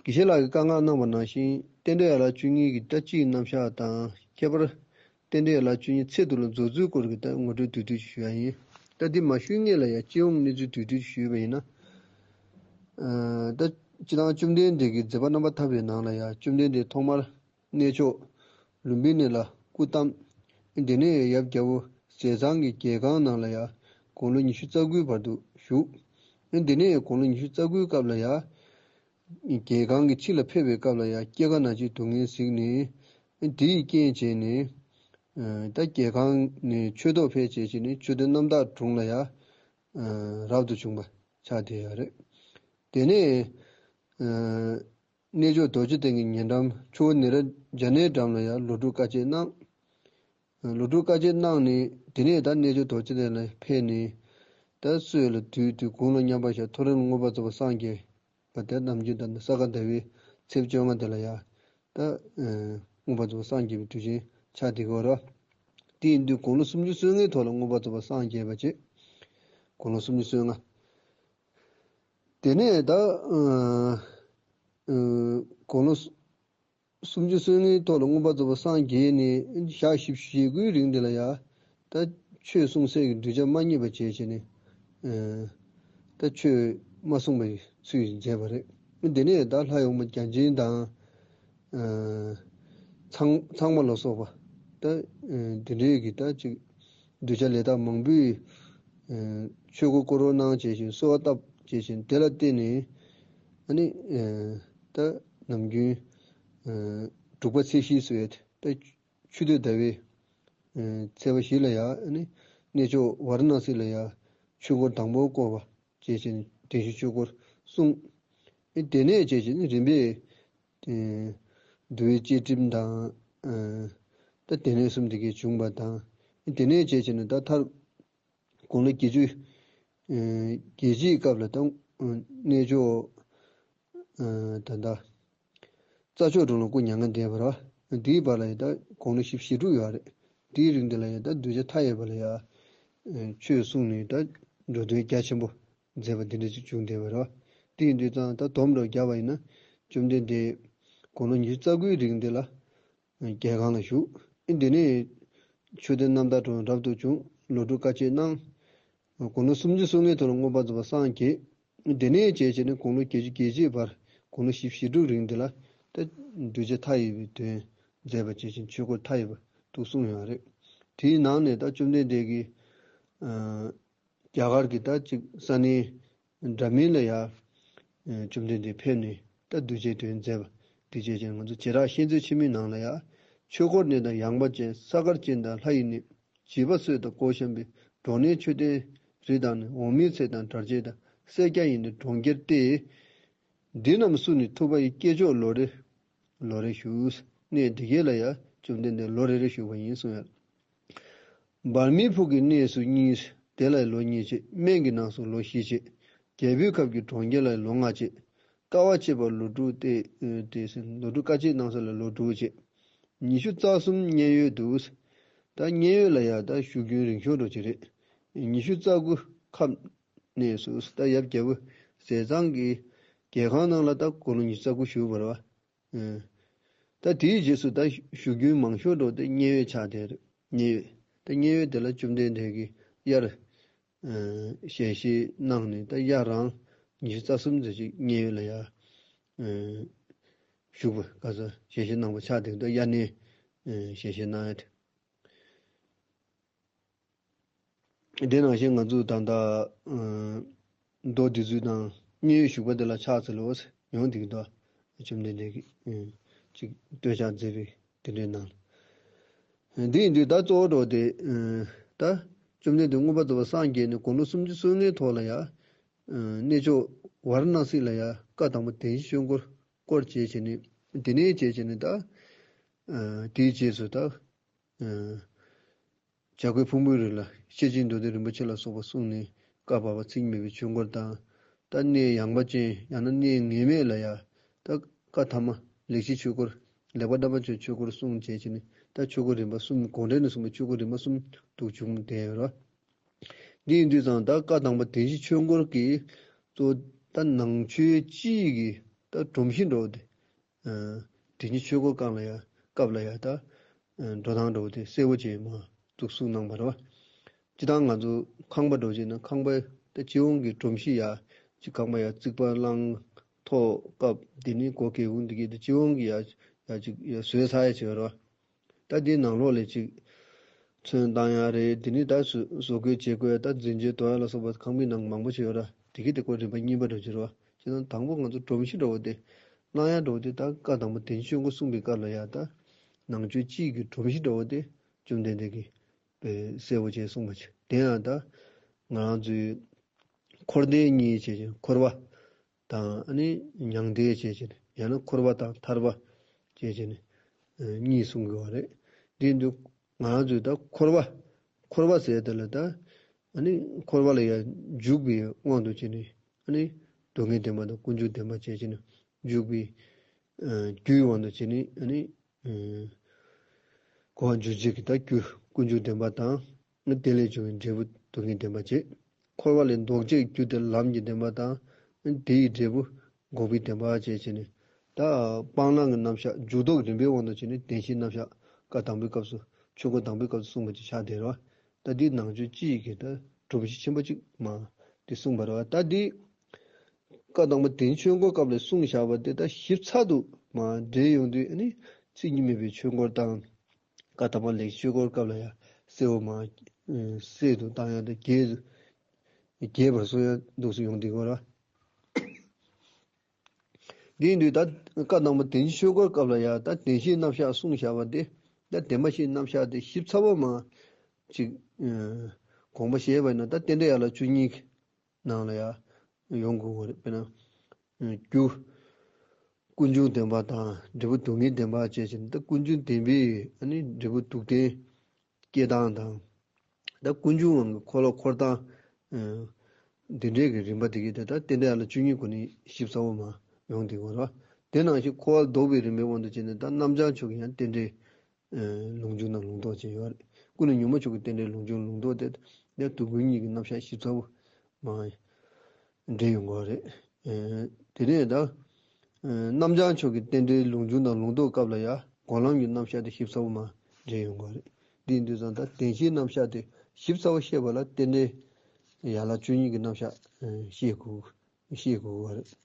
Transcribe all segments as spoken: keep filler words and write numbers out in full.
དགེ་བཤེས་ལགས་ཀྱིས་བཀའ་མངགས་གནང་བ་ནང་བཞིན་རྟེན་འབྲེལ་ཡན་ལག་བཅུ་གཉིས་ཀྱི་ད་སྤྱིའི་རྣམ་གཞག་དང་ཁྱད་པར་རྟེན་འབྲེལ་ཡན་ལག་བཅུ་གཉིས་ཚེ་ཐུབ་ལ་རྫོགས་ཚུལ་སྐོར་གྱི་ད་ངོ་སྤྲོད་བསྡུས་བསྡུས་ཞུ་ཡ་ཡིན། ད་འདི་མ་ཞུས་སྔོན་ལ་ཡང་སྤྱི་ཡོངས་གནས་ཚུལ་བསྡུས་བསྡུས་ཞུས་པ་ཡིན་ན། ཨ་ད་སྤྱི་བཏང་བཅོམ་ལྡན་འདས་ཀྱི་མཛད་པ་རྣམ་པར་ཐར་པའི་ནང་ལ་ཡང་བཅོམ་ལྡན་འདས་ཐོག་མར་གནས་མཆོག་ལུམ་བི་ནི་ལ་སྐུ་བལྟམས། དེ་ནས་ཡབ་རྒྱལ་པོ་ཟས་གཙང་གི་རྒྱལ་ཁང་ནང་ལ་ཡང་དགུང་ལོ་ཉི་ཤུ་རྩ་དགུའི་བར་དུ་བཞུགས། དེ་ནས་དགུང་ལོ་ཉི་ཤུ་རྩ་དགུའི་སྐབས་ལ་ཡང་རྒྱལ་ཁང་གི་ཕྱི་ལ་ཕེབས་པའི་སྐབས་ལ་ཡང་སྐྱེ་རྒ་ན་འཆིའི་སྡུག་བསྔལ་གཟིགས་ནས། དེའི་རྐྱེན་བྱས་ནས། ད་རྒྱལ་ཁང་ནས་ཆོས་ཐོག་ཕེབས་བྱས་བྱས་ནས་མཆོད་རྟེན་རྣམ་དག་དྲུང་ལ་ཡང་རབ་ཏུ་བྱུང་བ་ཆགས་བསྡད་ཡོད་རེད། དེ་ནས་གནས་མཆོག་རྡོ་རྗེ་གདན་གྱི་ཉེ་འགྲམ་ཆུ་བོ་ནཻ་རཉྫ་ནའི་འགྲམ་ལ་ཡང་ལོ་དྲུག་དཀའ་སྤྱད་གནང་། ལོ་དྲུག་དཀའ་སྤྱད་གནང་ནས་དེ་ནས་ད་གནས་མཆོག་རྡོ་རྗེ་གདན་ལ་ཕེབས་ནས། ད་སྲོད་ལ་དུས་དུས་དགུང་ལོ་མཉམ་པར་བཞག་ཐོ་རངས་མངོན་པར་རྫོགས་པར་སངས་རྒྱས་པ་དེ་ནམ་རྒྱུན་ད་ནི་ས་ག་ཟླ་བའི་ཚེས་བཅོ་ལྔ་དེ་ལ་ཡང་ད་མངོན་པར་རྫོགས་པར་སངས་རྒྱས་པའི་དུས་ཆེན་ཆགས་བསྡད་ཀྱི་ཡོད་རེད། དེ་ཡིན་དུས་དགུང་ལོ་སུམ་ཅུ་སོ་ལྔའི་ཐོག་ལ་མངོན་པར་རྫོགས་པར་སངས་རྒྱས་པ་བྱས། དགུང་ལོ་སུམ་ཅུ་སོ་ལྔ། དེ་ནས་ད་དགུང་ལོ་སུམ་ཅུ་སོ་ལྔའི་ཐོག་ལ་མངོན་པར་རྫོགས་པར་སངས་རྒྱས་ནས་ཞག་བཞི་བཅུ་ཞེ་དགུའི་རིང་དེ་ལ་ཡང་ད་ཆོས་གསུང་སའི་གདུལ་བྱ་མ་རྙེད་པ་བྱས་བྱས་ནས་ད་ཆོས་མ་གསུངས་པའི་ཚུལ་མཛད་པ་རེད། དེ་ནས་ད་ལྷ་ཡུམ་བརྒྱ་བྱིན་དང་ཚངས་ཚངས་པ་ལ་སོགས་པ་ད་དེ་འདྲའི་གི་ད་ཅིག་གདུལ་བྱ་ལས་དག་མང་པོས་ཆོས་འཁོར་བསྐོར་རོགས་གནང་བྱས་བྱས་གསོལ་བ་བཏབ་བྱས་བྱས་དེ་ལ་བརྟེན་ནས་ཨ་ནི་ད་ནམ་རྒྱུན་དྲུག་པ་ཚེས་བཞི་སུ་ཡོད་ད། ཆུ་སྟོད་ཟླ་བའི་ཚེས་པ་བཞི་ལ་ཡང་གནས་མཆོག་ཝཱ་ར་ཎ་སི་ལ་ཡང་ཆོས་འཁོར་དང་པོ་བསྐོར་བ་བཅས་བྱས་ནས་དྲན་ཤེས་ཆོས་འཁོར་གསུངས། དེ་ནས་བཅས་བྱས་ནས་རིམ་པས་འདུལ་བའི་བཅས་ཁྲིམས་དང་ད་སྡེ་སྣོད་གསུམ་དེ་གས་བྱུང་བ་དང་། དེ་ནས་བཅས་བྱས་ནས་ད་མཐར་དགུང་ལོ་བརྒྱད་ཅུ་བརྒྱད་ཅུའི་སྐབས་ལ་ད་གནས་མཆོག་ད་ལྟ་རྩྭ་མཆོག་སྒྲོལ་མ་སྐུ་མྱ་ངན་འདས་པ་རེད། དེའི་བར་ལ་ཡང་ད་དགུང་ལོ་བཞི་བཅུ་ཞེ་དྲུག་ཡོད་རེད། དེའི་རིང་འདི་ལ་ཡང་ད་གདུལ་བྱ་མཐའ་ཡས་པ་ལ་ཡང་ཆོས་གསུངས་ནས་ད་འགྲོ་དོན་རྒྱ་ཆེན་པོ་མཛད་པ་འདི་འདྲ་ཅིག་བྱུང་བསྡད་པ་རེད། དེ་ཡིན་དུས་ཙང་ད་དོམ་རོགས་བརྒྱབ་པ་ཡིན་ན་བཅོམ་ལྡན་འདས་དགུང་ལོ་ཉི་ཤུ་རྩ་དགུའི་རིང་འདི་ལ་རྒྱལ་ཁང་ལ་བཞུགས། འདི་ནས་མཆོད་རྟེན་རྣམ་དག་དྲུང་རབ་ཏུ་བྱུང་། ལོ་དྲུག་དཀའ་སྤྱད་གནང་། དགུང་ལོ་སུམ་ཅུ་སོ་ལྔའི་ཐོག་ལ་མངོན་པར་རྫོགས་པར་སངས་རྒྱས། དེ་ནས་བྱས་བྱས་ནས་དགུང་ལོ་བརྒྱད་ཅུ་གྱ་གཅིག་བར་དགུང་ལོ་བཞི་བཅུ་ཞེ་དྲུག་རིང་འདི་ལ་ད་གདུལ་བྱ་མཐའ་ཡས་པའི་དོན་མཛད་པ་བཅས་ཤིང་ཆོས་འཁོར་མཐའ་ཡས་པ་འདུག་གསུངས་ཡོད་རེད། དེའི་ནང་ནས་ད་བཅོམ་ལྡན་འདས་ཀྱིས་རྒྱ་གར་གྱི་ད་ཅིག་ས་གནས་འདྲ་མིན་ལ་ཡང་བཅོམ་ལྡན་འདས་ཕེབས་ནས་ད་གདུལ་བྱའི་དོན་མཛད་པ་དེ་བཅས་ཀྱང་ང་ཚོ་བྱེ་བྲག་བཤད་མཛོད་ཆེན་མོའི་ནང་ལ་ཡང་ཆོས་འཁོར་གནས་དང་ཡངས་པ་ཅན་ས་དཀར་ཅན་དང་ལྷ་ཡི་གནས། བྱིས་པ་གསོས་དང་བཀོལ་བཤམས་པའི་གྲོང་ནས་མཆོད་རྟེན་རི་དང་ནི་འོག་མིན་ཚལ་དང་གྲར་བྱེད་དང་སེར་སྐྱ་ཡི་ནི་གྲོང་ཁྱེར་ཏེ། འདི་རྣམས་སུ་ནི་ཐུབ་པ་ཡི་སྐྱེས་མཆོག་ལོ་རེ་ལོ་རེ་བཞུགས། གནས་འདི་གས་ལ་ཡང་བཅོམ་ལྡན་འདས་ལོ་རེ་རེ་བཞུགས་པ་ཡིན་གསུངས་ཡོད། འབར་མའི་ཕུག་གི་གནས་སུ་གཉིས། དེ་ལ་ལོ་གཉིས་བྱས། སྨན་གྱི་ནགས་སུ་ལོ་བཞི་བྱས། རྒྱལ་པོའི་ཁབ་ཀྱི་གྲོང་ཁྱེར་ལ་ལོ་ལྔ་བྱས། དཀའ་བ་སྤྱད་པ་ལོ་དྲུག་སྟེ། ལོ་དྲུག་དཀའ་སྤྱད་གནང་ས་ལ་ལོ་དྲུག་བྱས། ཉི་ཤུ་རྩ་གསུམ་མཉན་ཡོད་དུ། ད་མཉན་ཡོད་ལ་ཡང་ད་བཞུགས་རྒྱུན་རིང་ཤོས་འགྲོ་གི་རེད། ཉི་ཤུ་རྩ་དགུ་ཁམས་གནས་སུ་ད་ཡབ་རྒྱལ་པོ་ཟས་གཙང་གི་རྒྱལ་ཁང་ནང་ལ་ད་དགུང་ལོ་ཉི་ཤུ་རྩ་དགུ་བཞུགས་པ་རེད་བ། ད་དེའི་རྗེས་སུ་ད་བཞུགས་རྒྱུན་མང་ཤོས་འགྲོ་དེ་མཉན་ཡོད་ཆགས་བསྡད་རེད། མཉན་ཡོད་ད་མཉན་ཡོད་དེ་ལ་བཅོམ་ལྡན་འདས་ཀྱིས་དབྱར། ཞལ་བཞེས་གནང་ནས་ད་དབྱར་རང་ཉི་ཤུ་རྩ་གསུམ་ཙམ་ཞིག་མཉན་ཡོད་ལ་ཡ་བཞུགས་པ་ག་ས་ཞལ་བཞེས་གནང་བ་ཆགས་དེ་ད་དབྱར་གནས་ཞལ་བཞེས་གནང་ཡ་དེ། དེ་ནང་བཞིན་ང་ཚོ་ད་ལྟ་མདོ་འདི་ཚོའི་ནང་མཉན་ཡོད་བཞུགས་པ་དེ་ལ་ཕྱག་འཚལ་ལོ་ཡོང་དེ་གི་ད་བཅོམ་ལྡན་འདས་ཀྱིས་ཅིག་བསྟོད་ཕྱག་མཛད་པའི་དེ་འདྲའི་ནང་། འདི་ཡིན་དུས་ད་གཙོ་བོ་འགྲོ་སྟེ། ད་བཅོམ་ལྡན་འདས་མངོན་པར་རྫོགས་པར་སངས་རྒྱས་ནས་དགུང་ལོ་སུམ་ཅུ་སོ་ལྔའི་ཐོག་ལ་ཡང་གནས་མཆོག་ཝཱ་ར་ཎ་སི་ལ་ཡང་བཀའ་དང་པོ་བདེན་བཞིའི་ཆོས་འཁོར་བསྐོར་བྱས་བྱས་ནས་དེ་ནས་བྱས་བྱས་ནས་ད་དེའི་རྗེས་སུ་ད། བྱ་རྒོད་ཕུང་པོའི་རི་ལ་ཤེར་ཕྱིན་མདོ་སྡེ་རིན་པོ་ཆེ་ལ་སོགས་པ་གསུངས་ནས་བཀའ་བར་པ་ཚིག་མེད་པའི་ཆོས་འཁོར་དང་། ད་གནས་ཡངས་པ་ཅན་ཡང་ན་གནས་ངེས་མེད་ལ་ཡང་ད་བཀའ་ཐ་མ་ལེགས་བཤད་ཆོས་འཁོར་ལེགས་པར་བཀྲལ་བ་ཆོས་ཆོས་འཁོར་གསུངས་བྱས་བྱས་ནས་ད་ཆོས་འཁོར་རིམ་པ་གསུམ་དགོངས་འགྲེལ་ནས་གསུངས་པའི་ཆོས་འཁོར་རིམ་པ་གསུམ་འདུག་བྱུང་བསྡད་ཡོད་རེད། འདི་ཡིན་དུས་ཙང་ད་བཀའ་དང་པོ་བདེན་བཞིའི་ཆོས་འཁོར་གྱི་གཙོ་བོ་ད་ནང་ཆོས་སྤྱི་ཡི་གི་ ད་སྒྲོམ་གཞི་འདྲ་བོ་དེ། ཨ། དེ་ཉིད་ཆོས་འཁོར་སྐབས་ལ་ཡ་སྐབས་ལ་ཡ་ད། ཨ། འགྲོ་སྟངས་འདྲ་བོ་དེ་གསལ་བོ་བྱས་མ་འདུག་གསུངས་གནང་བ་རེད་བ། སྤྱིར་བཏང་ང་ཚོ་ཁང་པ་འདྲ་བོ་བྱས་ན་ཁང་པའི་ད་སྤྱི་ཡོངས་ཀྱི་སྒྲོམ་གཞི་ཡ་གཅིག་ཁང་པ་ཡ་རྩིག་པ་བསླངས་ཐོག་སྐབས་དེ་ནི་སྒོ་སྒེའུ་ཁུང་འདི་གའི་ད་སྤྱི་ཡོངས་ཀྱི་ཡ་ཡ་གཅིག་ཡ་བཟོས་ཚར་ཡ་བྱས་པ་རེད་བ། ད་འདི་ནང་ལོགས་ལ་ཅིག་ཚོན་བཏང་ཡ་རེད། འདི་ནི་ད་བཟོ་བཟོ་བཀོད་བྱེད་དགོས་ཡ་ད་འཛིན་ཆས་འདོར་ཡ་ལ་སོགས་པ་ཁང་པའི་ནང་མང་པོ་ཞིག་ཡོད་ར། དེ་གི་དེ་སྐོར་རིམ་པ་གཉིས་པ་འདྲ་བྱེད་རོགས། བྱས་ཙང་དང་པོ་ང་ཚོ་སྒྲོམ་གཞི་འདྲ་བོ་དེ་བླང་ཡ་འདྲ་བོ་དེ་ད་བཀའ་དང་པོ་བདེན་བཞི་ཆོས་འཁོར་གསུངས་པའི་སྐབས་ལ་ཡ་ད་ནང་ཆོས་སྤྱི་གི་སྒྲོམ་གཞི་འདྲ་བོ་དེ་བཅོམ་ལྡན་འདས་ཀྱིས་པའི་གསལ་བོ་བྱས་གསུངས་པ་ཅིག་དེ་ཡང་ད་ང་རང་ཚོའི་འཁོར་འདས་གཉིས་བྱས་ཀྱི་འཁོར་བ་དང་ཨ་ནི་མྱང་འདས་བྱས་བྱས་ནས་ཡང་ན་འཁོར་བ་དང་ཐར་པ་བྱས་བྱས་ནས་ཨ་གཉིས་གསུང་དགོས་པ་རེད། འདི་འདུག་ང་རང་ཚོས་ད་འཁོར་བ་འཁོར་བ་ཟེར་དེ་ལ་ད་ཨ་ནི་འཁོར་བ་ལ་ཡང་འཇུག་པའི་དབང་དུ་བྱས་ནས་ཨ་ནི་སྡུག་བསྔལ་བདེན་པ་དང་ཀུན་འབྱུང་བདེན་པ་བྱས་བྱས་ནས་འཇུག་པའི་ཨ་རྒྱུའི་དབང་དུ་བྱས་ནས་ཨ་ནི། ཨ། འཁོར་བ་འཇུག་བྱེད་ཀྱི་ད་རྒྱུ་ཀུན་འབྱུང་བདེན་པ་དང་། དེ་ལས་བྱུང་བའི་འབྲས་བུ་སྡུག་བསྔལ་བདེན་པ་བྱེད། འཁོར་བ་ལས་ལྡོག་བྱེད་ཀྱི་རྒྱུ་དེ་ལམ་གྱི་བདེན་པ་དང་། དེ་ཡི་འབྲས་བུ་འགོག་པའི་བདེན་པ་བཅས་བྱས་ནས། ད་སྤང་བླང་གི་རྣམ་གཞག་འཇུག་ལྡོག་རིམ་པའི་དབང་དུ་བྱས་ནས་བདེན་བཞིའི་རྣམ་གཞག་བཀའ་དང་པོའི་སྐབས་སུ་ཆོས་འཁོར་དང་པོའི་སྐབས་སུ་གསུངས་པ་ཅིག་ཆགས་བསྡད་རོ། ད་འདི་ནང་ཆོས་སྤྱི་ཡི་གི་ད་སྒྲོམ་གཞི་ཆེན་པོ་གཅིག་མ་འདི་གསུངས་པ་རེད་བ། ད་འདི། བཀའ་དང་པོ་བདེན་ཆོས་འཁོར་སྐབས་ལ་གསུངས་བཞག་པ་དེ་ད་ཞིབ་ཚགས་དུ་མ་འགྲེལ་ཡོང་དུས་ཨ་ནི་མཚན་ཉིད་མེད་པའི་ཆོས་འཁོར་དང་། བཀའ་དང་པོ་ལེགས་ཆོས་འཁོར་སྐབས་ལ་ཡང་གསལ་བོ་མ་གསལ་དུ་བཏང་ཡང་དེ་རྒྱས་རྒྱས་པར་གསུངས་ཡང་འདུག་སུ་ཡོང་དུས་གོ་ར། འདི་ཡིན་དུས་ད་བཀའ་དང་པོ་བདེན་ཆོས་འཁོར་སྐབས་ལ་ཡང་ད་བདེན་བཞིའི་རྣམ་གཞག་གསུངས་བཞག་པ་དེ་ད་བདེན་པ་བཞིའི་རྣམ་གཞག་དེ་ཞིབ་ཚགས་པོ་མ་ཅིག་དགོངས་པ་བཞེས་པ་ཡིན་ན་ད་རྟེན་འབྲེལ་ཡན་ལག་བཅུ་གཉིས་ཀྱི་ནང་ལ་ཡང་ཡོང་དགོས་པ་རེད། དཔེར་ན། རྒྱུ། ཀུན་འབྱུང་བདེན་པ་དང་འབྲས་བུ་སྡུག་བསྔལ་བདེན་པ་བཅས་ཀྱི་ད་ཀུན་འབྱུང་བདེན་པའི་ཨ་ནི་འབྲས་བུ་སྡུག་བདེན་སྐྱེ་སྟངས་དང་། ད་ཀུན་འབྱུང་ངང་གི་འཁོར་ལོ་འཁོར་སྟངས། འདི་འདྲའི་གི་རིམ་པ་དེ་གི་དེ་ད་རྟེན་འབྲེལ་ཡན་ལག་བཅུ་གཉིས་སྒོ་ནས་ཞིབ་ཚགས་པོ་མ་ཡོང་དེ་གོ་ར། དེ་ནང་བཞིན་འཁོར་བ་ལྡོག་པའི་རིམ་པའི་དབང་དུ་བྱས་ནས་ད་རྣམ་བྱང་ཆོས་ཀྱི་ཡང་རྟེན་འབྲེལ། ལུང་འཇུག་དང་ལུང་རྟོགས་བཅས་ཡོད་རེད། ཀུན་ནས་ཉོན་མོངས་ཆོས་ཀྱི་རྟེན་འབྲེལ་ལུང་འཇུག་ལུང་རྟོགས་དེ་ཡང་དུས་ཀུན་གཉིས་ཀྱི་རྣམ་གཞག་ཞིབ་ཚགས་པོ་མ་འདྲེས་ཡོང་གི་རེད། དེ་ནས་ད་རྣམ་བྱང་ཆོས་ཀྱི་རྟེན་འབྲེལ་ལུང་འཇུག་དང་ལུང་རྟོགས་སྐབས་ལ་ཡང་སྒོམ་ལམ་གྱི་རྣམ་གཞག་དེ་ཞིབ་ཚགས་པོ་མ་འདྲེས་ཡོང་གི་རེད། འདི་ཡིན་དུས་ཙང་ད་བདེན་བཞིའི་རྣམ་གཞག་དེ་ཞིབ་ཚགས་པོ་ཤེས་པ་ལ་རྟེན་འབྲེལ་ཡན་ལག་བཅུ་གཉིས་ཀྱི་རྣམ་གཞག་ཤེས་དགོས། ཤེས་དགོས་པ་རེད།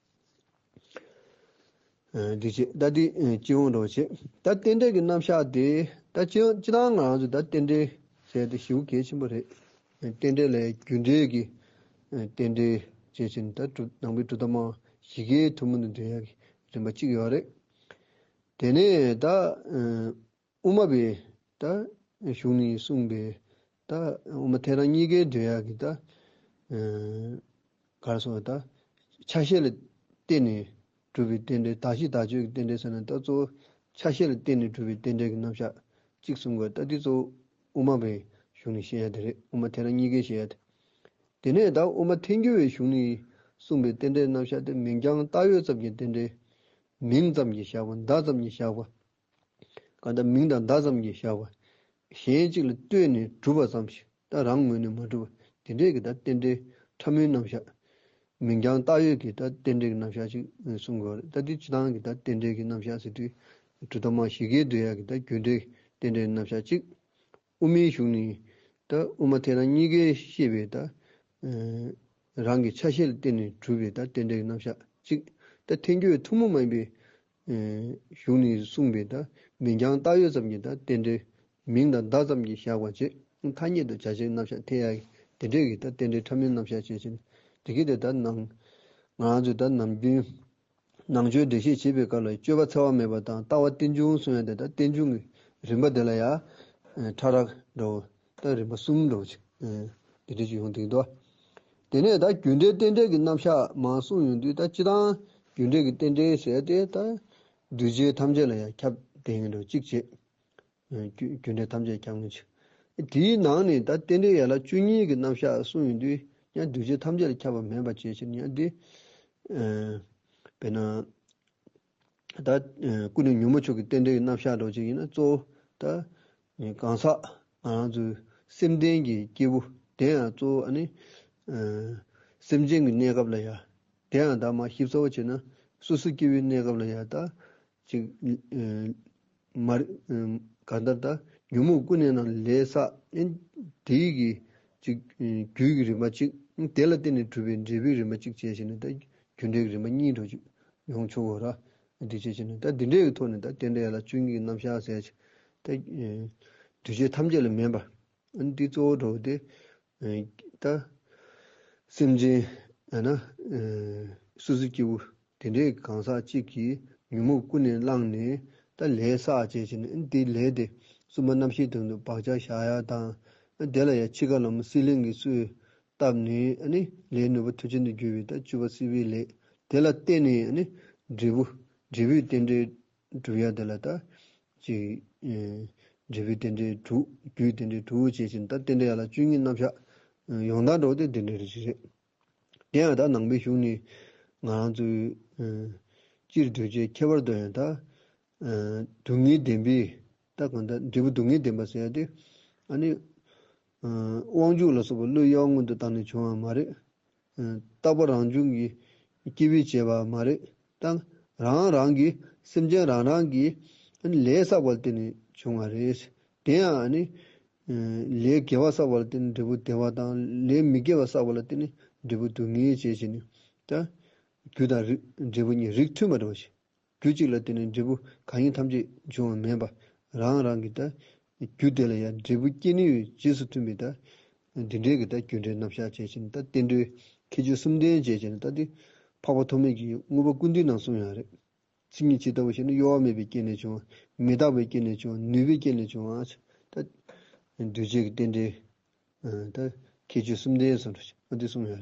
ཨ། འདི་བྱེད་ད་འདི་ཨ་སྤྱི་ཡོངས་འགྲོ་བྱེད། ད་རྟེན་འབྲེལ་གྱི་རྣམ་གཞག་དེ་ད་སྤྱི་ཡོངས་སྤྱི་བཏང་ང་རང་ཚོ་ད་རྟེན་འབྲེལ་ཟེར་དེ་ཞེ་པོ་གལ་ཆེན་པོ་རེད། རྟེན་འབྲེལ་ལས་རྒྱུ་འབྲས་ཀྱི་ཨ་རྟེན་འབྲེལ་བྱེད་ཕྱིན་ད་གྲུབ་ནང་པའི་གྲུབ་མཐའ་མང་བཞི་ཀའི་ཐུན་མོང་དུ་འབྲེལ་ཡག་གི་རིམ་པ་གཅིག་ཡོད་རེད། དེ་ནས་ད་ཨ། དབུ་མ་པའི་ད་གཞུང་ནས་གསུངས་པའི་ད་དབུ་མ་ཐལ་རང་གཉིས་ཀའི་འགྲེལ་ཡག་གི་ད་ཨ་ག་རེ་ཟེར་ད་ཆ་ཤས་ལ་བརྟེན་ནས་གྲུབ་པའི་རྟེན་འབྲེལ་དག་གཞི་དག་བཅས་ཀྱི་རྟེན་འབྲེལ་ཟེར་ན་ད་གཙོ་བོ་ཆ་ཤས་ལ་བརྟེན་ནས་གྲུབ་པའི་རྟེན་འབྲེལ་གྱི་རྣམ་གཞག་གཅིག་གསུང་དགོས། ད་འདི་གཙོ་བོ་དབུ་མ་པའི་གཞུང་ནས་བཤད་ཡ་དེ་རེད། དབུ་མ་ཐལ་རང་གཉིས་ཀས་བཤད་ཡ་དེ། དེ་ནས་ད་དབུ་མ་ཐལ་འགྱུར་བའི་གཞུང་ནས་གསུངས་པའི་རྟེན་འབྲེལ་རྣམ་གཞག་དེ་མིང་རྐྱང་བཏགས་ཡོད་ཙམ་གྱི་རྟེན་འབྲེལ། མིང་ཙམ་གྱིས་བཞག་པ་བརྡ་ཙམ་གྱིས་བཞག་པ། གང་ལྟར་མིང་དང་བརྡ་ཙམ་གྱིས་བཞག་པ། གཞན་གཅིག་ལ་ལྟོས་ནས་གྲུབ་པ་ཙམ་ཞིག་ད་རང་ངོས་ནས་མ་གྲུབ་པ་དེ་འདྲས་ཀྱི་ད་རྟེན་འབྲེལ་ཕྲ་མོའི་རྣམ་གཞག་མིང་རྐྱང་བཏགས་ཡོད་ཀྱི་ད་རྟེན་འབྲེལ་གྱི་རྣམ་གཞག་ཅིག་གསུང་དགོས་རེད། ད་འདི་སྤྱི་བཏང་གི་ད་རྟེན་འབྲེལ་གྱི་རྣམ་གཞག་ཟེར་དུས་གྲུབ་མཐའ་མང་བཞི་ཀའི་འདོད་ཡག་གི་ད་རྒྱུ་འབྲས་རྟེན་འབྲེལ་རྣམ་གཞག་ཅིག་དབུ་མའི་གཞུང་ནས་ད་དབུ་མ་ཐལ་རང་གཉིས་ཀས་བཤད་པའི་ད་ཨ་རང་གི་ཆ་ཤས་ལ་བརྟེན་ནས་གྲུབ་པའི་ད་རྟེན་འབྲེལ་གྱི་རྣམ་གཞག་ཅིག་ད་ཐལ་འགྱུར་བའི་ཐུན་མོང་མ་ཡིན་པའི་ཨ་གཞུང་ནས་གསུངས་པའི་ད་མིང་རྐྱང་བཏགས་ཡོད་ཙམ་གྱི་ད་རྟེན་འབྲེལ་མིང་དང་བརྡ་ཙམ་གྱིས་བཞག་པ་བྱས་ཐ་སྙད་དུ་བྱ་བྱེད་རྣམ་གཞག་ཐལ་ཡག་གི་དེ་འདྲས་ཀྱི་ད་རྟེན་འབྲེལ་ཕྲ་མོའི་རྣམ་གཞག་བྱས་ཕྱིན་དེ་གི་དེ་ད་ནང་ང་རང་ཚོས་ད་ནམ་རྒྱུན། ནང་ཆོས་འགྲེལ་བཤད་བྱེད་པའི་སྐབས་ལ་དཔྱོད་པ་འཚེ་བ་མེད་པ་དང་ལྟ་བ་རྟེན་འབྱུང་གསུང་ཡ་དེ་དང་རྟེན་འབྱུང་གི་རིམ་པ་དེ་ལ་ཡང་ཕྲ་རགས་འགྲོ་ད་རིམ་པ་གསུམ་འགྲོ་ཅིག་དེ་འདྲ་ཅིག་ཡོང་གི་འདུག་དེ་ནས་ད་རྒྱུ་འབྲས་རྟེན་འབྲེལ་གྱི་རྣམ་གཞག་མང་གསུངས་ཡོང་དུས་ད་སྤྱི་བཏང་རྒྱུ་འབྲས་ཀྱི་རྟེན་འབྲེལ་ཟེར་ཏེ་ད་འདུས་བྱས་ཐམས་ཅད་ལ་ཡང་ཁྱབ་བསྡད་ཀྱི་འགྲོ་གཅིག་བྱེད། རྒྱུ་རྒྱུ་འབྲས་ཐམས་ཅད་ཁྱབ་མངོན་ཕྱིར། དེའི་ནང་ནས་ད་རྟེན་འབྲེལ་ཡན་ལག་བཅུ་གཉིས་ཀྱི་རྣམ་གཞག་གསུངས་ཡོང་དུས་ཡང་འདུས་བྱས་ཐམས་ཅད་ལ་ཁྱབ་པ་མིན་པ་བྱས་ཕྱིར་ཡང་འདི། དཔེར་ན། ད་ཀུན་ནས་ཉོན་མོངས་ཕྱོགས་ཀྱི་རྟེན་འབྲེལ་གྱི་རྣམ་གཞག་འདྲ་ཅིག་ཡིན་ན་གཙོ་བོ་ད་གང་ཟག་ང་རང་ཚོའི་སེམས་ལྡན་གྱི་སྐྱེས་བུ་དེ་ཡང་གཙོ་བོ་ཨ་ནི། སེམས་ཅན་གྱི་གནས་སྐབས་ལ་ཡང་དེ་ཡང་ད་མ་ཞིབ་ཚགས་པོ་བྱས་ན། སོ་སོ་སྐྱེ་བོའི་གནས་སྐབས་ལ་ཡང་ད་ཅིག་ཨ་མར་ཨ་གང་ལྟར་ད་ཉོན་མོངས་ཀུན་ནས་བསླངས་ལས་བསགས། ཨེ་དེའི་གི་ཅིག་རྒྱུད་ཀྱི་རིམ་པ་གཅིག། དེ་ལ་བརྟེན་ནས་གྲུབ་པའི་འབྲས་བུའི་རིམ་པ་གཅིག་བྱས་བྱས་ནས་ད་རྒྱུ་འབྲས་ཀྱི་རིམ་པ་གཉིས་འགྲོ་ཅིག་ཡོང་ཆོག་གོ་ར། འདི་བྱས་བྱས་ནས་ད་འདི་འདྲའི་གི་ཐོག་ནས་ད་རྟེན་འབྲེལ་ཡན་ལག་བཅུ་གཉིས་ཀྱི་རྣམ་གཞག་ཟེར་ད་གདུལ་བྱ་ཐམས་ཅད་ལ་མེད་པ། ཨ་ནི་འདི་གཙོ་བོ་འགྲོ་དེ་ད་སེམས་ཅན་ཡང་ན་སོ་སོ་སྐྱེ་བོ་དེ་འདྲའི་གང་ཟག་གཅིག་གིས་ཉོན་མོངས་ཀུན་ནས་བསླངས་ནས་ད་ལས་བསགས་བྱས་བྱས་ནས་འདི་ལས་དེ་གསུམ་པ་རྣམ་ཤེས་དོན་དུ་བག་ཆགས་བཞག་ཡ་དང་། དེ་ལ་ཡང་འཆི་ཁ་ལ་མོ་སྲེད་ལེན་གྱི་གསོས་བཏབ་ནས་ཨ་ནི་ལས་ནུས་པ་མཐུ་ཅན་དུ་གྱུར་པའི་ད་བཅུ་པ་སྲིད་པའི་ལས། དེ་ལ་བརྟེན་ནས་ཨ་ནི་འབྲས་བུ་འབྲས་བུའི་རྟེན་འབྲེལ་སྒྲུབ་ཡ་དེ་ལ་ད་ཅིག་ཨེ་འབྲས་བུའི་རྟེན་འབྲེལ་དྲུག་རྒྱུའི་རྟེན་འབྲེལ་དྲུག་བཅས་ཤིང་ད་རྟེན་འབྲེལ་ཡན་ལག་བཅུ་གཉིས་རྣམ་གཞག་ཡོངས་གྲགས་འགྲོ་དེ་འདི་འདྲ་རེ་ཞིག་རེད། དེ་ཡང་ད་ནང་པའི་གཞུང་ནས་ང་རང་ཚོའི་ཨེ་སྤྱིར་གདུལ་བྱའི་ཁྱད་པར་དུ་ཡང་ད་ཨེ་སྡུག་བསྔལ་བདེན་པའི་ད་གང་ལྟར་འབྲས་བུ་སྡུག་བསྔལ་བདེན་པ་ཟེར་ཡ་དེ་ཨ་ནི་ཨེ་དབང་ཕྱུག་ལ་སོགས་པ་བློ་གཡོ་སྔོན་དུ་བཏང་ནས་བྱུང་བ་མ་རེད། ཨེ་རྟག་པ་རང་བྱུང་གི་སྐྱེ་བས་བྱས་པ་མ་རེད། ད་རང་རང་གི་སེམས་ཅན་རང་རང་གི་ཨ་ནི་ལས་བསགས་པ་ལ་བརྟེན་ནས་བྱུང་བ་རེད། དེ་ཡང་ཨ་ནི་ཨེ་ལས་དགེ་བ་བསགས་པ་ལ་བརྟེན་ནས་འབྲས་བུ་བདེ་བ་དང་ལས་མི་དགེ་བ་བསགས་པ་ལ་བརྟེན་ནས་འབྲས་བུ་སྡུག་བསྔལ་བྱས་བྱས་ནས་ད་རྒྱུ་དང་རིགས་འབྲས་བུ་གཉིས་རིགས་མཐུན་པ་འདྲ་བ་ཞིག་རྒྱུ་གཅིག་ལ་བརྟེན་ནས་འབྲས་བུ་གང་ཡིན་ཐམས་ཅད་འབྱུང་བ་མིན་པ། རང་རང་གི་ད་རྒྱུ་དེ་ལ་ཡང་འབྲས་བུ་སྐྱེ་ནུས་རྗེས་སུ་མཐུན་པའི་ད་འདི་འདྲའི་གི་ད་རྒྱུ་འབྲས་རྣམ་གཞག་བྱས་ཕྱིན་ད་རྟེན་འབྲེལ་ཁྱད་ཆོས་གསུམ་ལྡན་བྱས་ཕྱིན་ད་འདི་འཕགས་པ་ཐོགས་མེད་ཀྱིས་དངོས་པོ་ཀུན་བཏུས་ནང་གསུངས་ཡོད་རེད། མཚན་ཉིད་ཇི་ལྟ་བུ་ཞེ་ན་གཡོ་བ་མེད་པའི་རྐྱེན་ལས་བྱུང་བ། མི་རྟག་པའི་རྐྱེན་ལས་བྱུང་བ། ནུས་པའི་རྐྱེན་ལས་བྱུང་བ། ད་འདུས་བྱས་ཀྱི་རྟེན་འབྲེལ་ད་ཁྱད་ཆོས་གསུམ་ལྡན་སོང་འདུག་ཨ་འདི་གསུངས་ཡོད་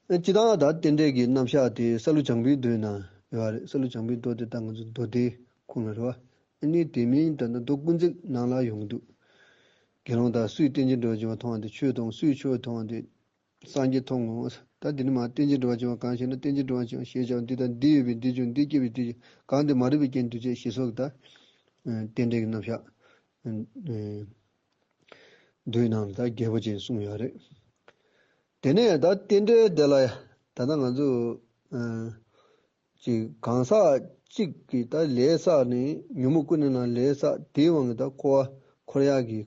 རེད། སྤྱི་བཏང་ད་རྟེན་འབྲེལ་གྱི་རྣམ་གཞག་དེ་ས་ལུ་བྱང་བུའི་མདོའི་ནང་ཡོད་རེད། ས་ལུ་བྱང་བུའི་མདོ་དེ་ད་ང་ཚོ་མདོ་སྡེའི་ཁོངས་ལ་རེད་བ། ཨ་ནི་དེ་མིན་ད་ནི་མདོ་ཀུན་བརྩེགས་ནང་ལ་ཡོང་གི་འདུག་དགེ་སློང་དག་སུས་རྟེན་ཅིང་འབྲེལ་བར་འབྱུང་བ་མཐོང་བ་དེ་ཆོས་མཐོང་། སུས་ཆོས་མཐོང་བ་དེ་སངས་རྒྱས་མཐོང་ངོ་། ད་འདི་ནི་མ་རྟེན་ཅིང་འབྲེལ་བར་འབྱུང་བ་གང་ཞེ་ན། རྟེན་ཅིང་འབྲེལ་བར་འབྱུང་བ་ཞེས་བྱ་བ་འདི་དང་འདི་ཡོད་པས་འདི་འབྱུང་། འདི་སྐྱེས་པས་འདི་འབྱུང་། གང་དེ་མ་རིག་པའི་རྐྱེན་དུ་བྱས་ཞེས་སོགས་ཀྱི་ད་རྟེན་འབྲེལ་གྱི་རྣམ་གཞག་མདོའི་ནང་ལ་ད་རྒྱས་པོ་ཅིག་གསུངས་ཡོད་རེད། དེ་ནས་ད་རྟེན་འབྲེལ་དེ་ལ་ད་ལྟ་ང་ཚོ་ཅིག་གང་ཟག་གཅིག་གིས་ད་ལས་བསགས་ནས་ཉོན་མོངས་ཀུན་ནས་བསླངས་ལས་བསགས་དེའི་དབང་གིས་ད་འཁོར་བ་འཁོར་ཡག་གི་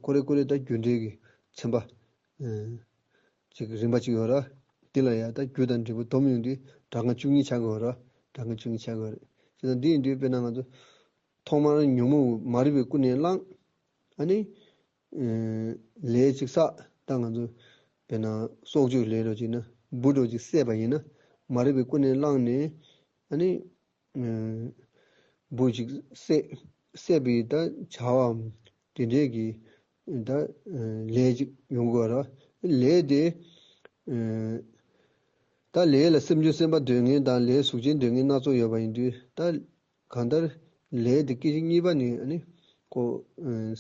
འཁོར་རེ་འཁོར་རེ་ད་རྒྱུ་འབྲས་ཀྱི་ཚན་པ་ཅིག་རིམ་པ་ཅིག་ཡོད་ར། དེ་ལ་ཡང་ད་རྒྱུ་དང་འབྲས་བུ་སྡོམ་ཡོང་དུས་གྲངས་ཀ་བཅུ་གཉིས་ཆགས་ཀྱི་ཡོད་ར། གྲངས་ཀ་བཅུ་གཉིས་ཆགས་ཀྱི་ཡོད་རེད། བྱས་ཙང་འདི་ཡིན་དུས་དཔེར་ན་ང་ཚོ་ཐོག་མར་ཉོན་མོངས་མ་རིག་པའི་ཀུན་ནས་བསླངས། ཨ་ནི་ལས་ཅིག་བསགས། ད་ང་ཚོ་དཔེར་ན་སྲོག་གཅོད་ལས་འགྲོ་ཅིག་ན་འབུ་འགྲོ་ཅིག་བསད་པ་ཡིན་ན་མ་རིག་པའི་ཀུན་ནས་བསླངས་ནས་ཨ་ནི་འབུ་ཅིག་བསད། བསད་པའི་ད་བྱ་བའམ་དེ་འདྲས་ཀྱི་ད་ལས་ཅིག་ཡོང་དགོས་ར། ལས་དེ་ད་ལས་ལ་སེམས་བྱུང་སེམས་པ་འདོད་མཁན་དང་ལས་གཟུགས་ཅན་འདོད་མཁན་སྣ་ཚོགས་ཡོད་པ་ཡིན་དུས་ད། གང་ལྟར་ལས་དེ་སྐད་ཅིག་གཉིས་པ་ནི་ཨ་ནི་ཁོ་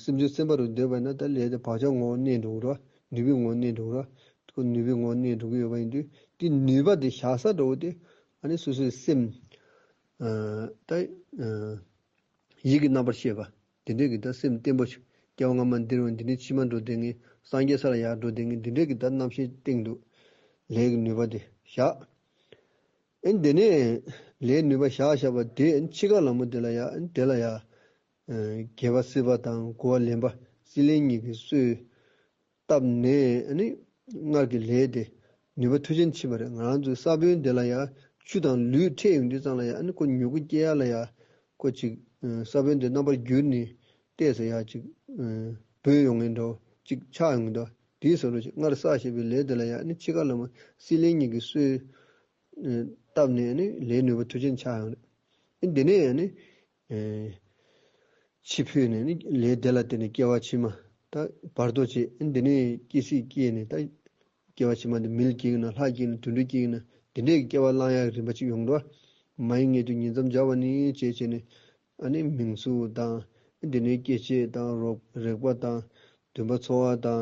སེམས་བྱུང་སེམས་པ་རུ་འདོད་པ་ན་ད་ལས་དེ་བག་ཆགས་ངོ་བོ་གནས་འགྲོ་གི་རེད་བ། ནུས་པའི་ངོ་བོ་གནས་འགྲོ་གི་རེད་བ། ཁོ་ནུས་པའི་ངོ་བོ་གནས་འགྲོ་གི་ཡོད་པ་ཡིན་དུས་དེ་ནུས་པ་དེ་བཞག་ས་འགྲོ་བ་དེ་ཨ་ནི་སོ་སོའི་སེམས་ད་ཡིད་ཀྱི་རྣམ་པར་ཤེས་པ་དེ་འདྲས་ཀྱི་ད་སེམས་བརྟན་པོ་ཞིག་སྐྱེ་བ་སྔ་མ་འདིར་བ་འདི་ནས་ཕྱི་མ་འགྲོ་བསྡད་མཁན་སངས་རྒྱས་ས་ལ་ཡར་འགྲོ་བསྡད་མཁན་འདི་འདྲས་ཀྱི་ད་རྣམ་ཤེས་སྟེང་དུ་ལས་ཀྱི་ནུས་པ་དེ་བཞག་ཨེ་འདི་ནས་ལས་ནུས་པ་བཞག་བཞག་པ་དེ་ཨེ་འཆི་ཁ་ལ་མོ་དེ་ལ་ཡ་ཨེ་དེ་ལ་ཡ་ཨེ་རྒྱལ་བ་སྲིད་པ་དང་གོ་བ་ལེན་པ་སྲེད་ལེན་གཉིས་ཀྱི་གསོས་བཏབ་ནས་ཨེ་ནི་སྔར་གྱི་ལས་དེ་ནུས་པ་མཐུ་ཅན་ཕྱིན་པ་རེད། ང་རང་ཚོའི་ས་བོན་དེ་ལ་ཡ་ཆུ་དང་ལུད་འཕྲད་ཡོང་དུས་ཙང་ལ་ཡ་ཨེ་ནི་ཁོ་མྱུ་གུ་སྐྱེ་ཡ་ལ་ཡ་ཁོ་ཅིག་ས་བོན་དེ་རྣམ་པར་གྱུར་ནས་བལྟས་ས་ཡ་ཅིག་བུད་ཡོང་ངེས་འགྲོ་ཅིག་ཆགས་ཡོང་ངེས་འགྲོ་དེའི་བཟོ་འདྲ་ཅིག་སྔར་བསགས་བཞག་པའི་ལས་དེ་ལ་ཡ་ཨེ་ནི་འཆི་ཁ་ལ་མོ་སྲེད་ལེན་གཉིས་ཀྱི་གསོས། བཏབ་ནས་ནི་ལས་ནུས་པ་མཐུ་ཅན་ཆགས་ཡོང་རེད། འདི་ནས་ནི་འཆི་འཕོས་ནས་ནི་ལས་དེ་ལ་བརྟེན་ནས་སྐྱེ་བ་ཕྱི་མ་ད་བར་དོ་བྱེད། འདི་ནས་སྐྱེ་སྲིད་སྐྱེས་ནས་ད་སྐྱེ་བ་ཕྱི་མ་འདི་མིར་སྐྱེས་ན་ལྷ་སྐྱེས་ན་དུད་འགྲོ་སྐྱེས་ན་འདི་འདྲའི་སྐྱེ་བ་བླང་ཡག་རིམ་པ་ཅིག་ཡོང་འགྲོ། མ་ཡི་མངལ་དུ་ཉིང་མཚམས་སྦྱར་བ་ནས་བྱས་བྱས་ནས་ཨ་ནི་མིང་གཟུགས་དང་འདི་ནས་སྐྱེ་མཆེད་དང་རོ་རེག་པ་དང་འདུན་པ་ཚོར་བ་དང་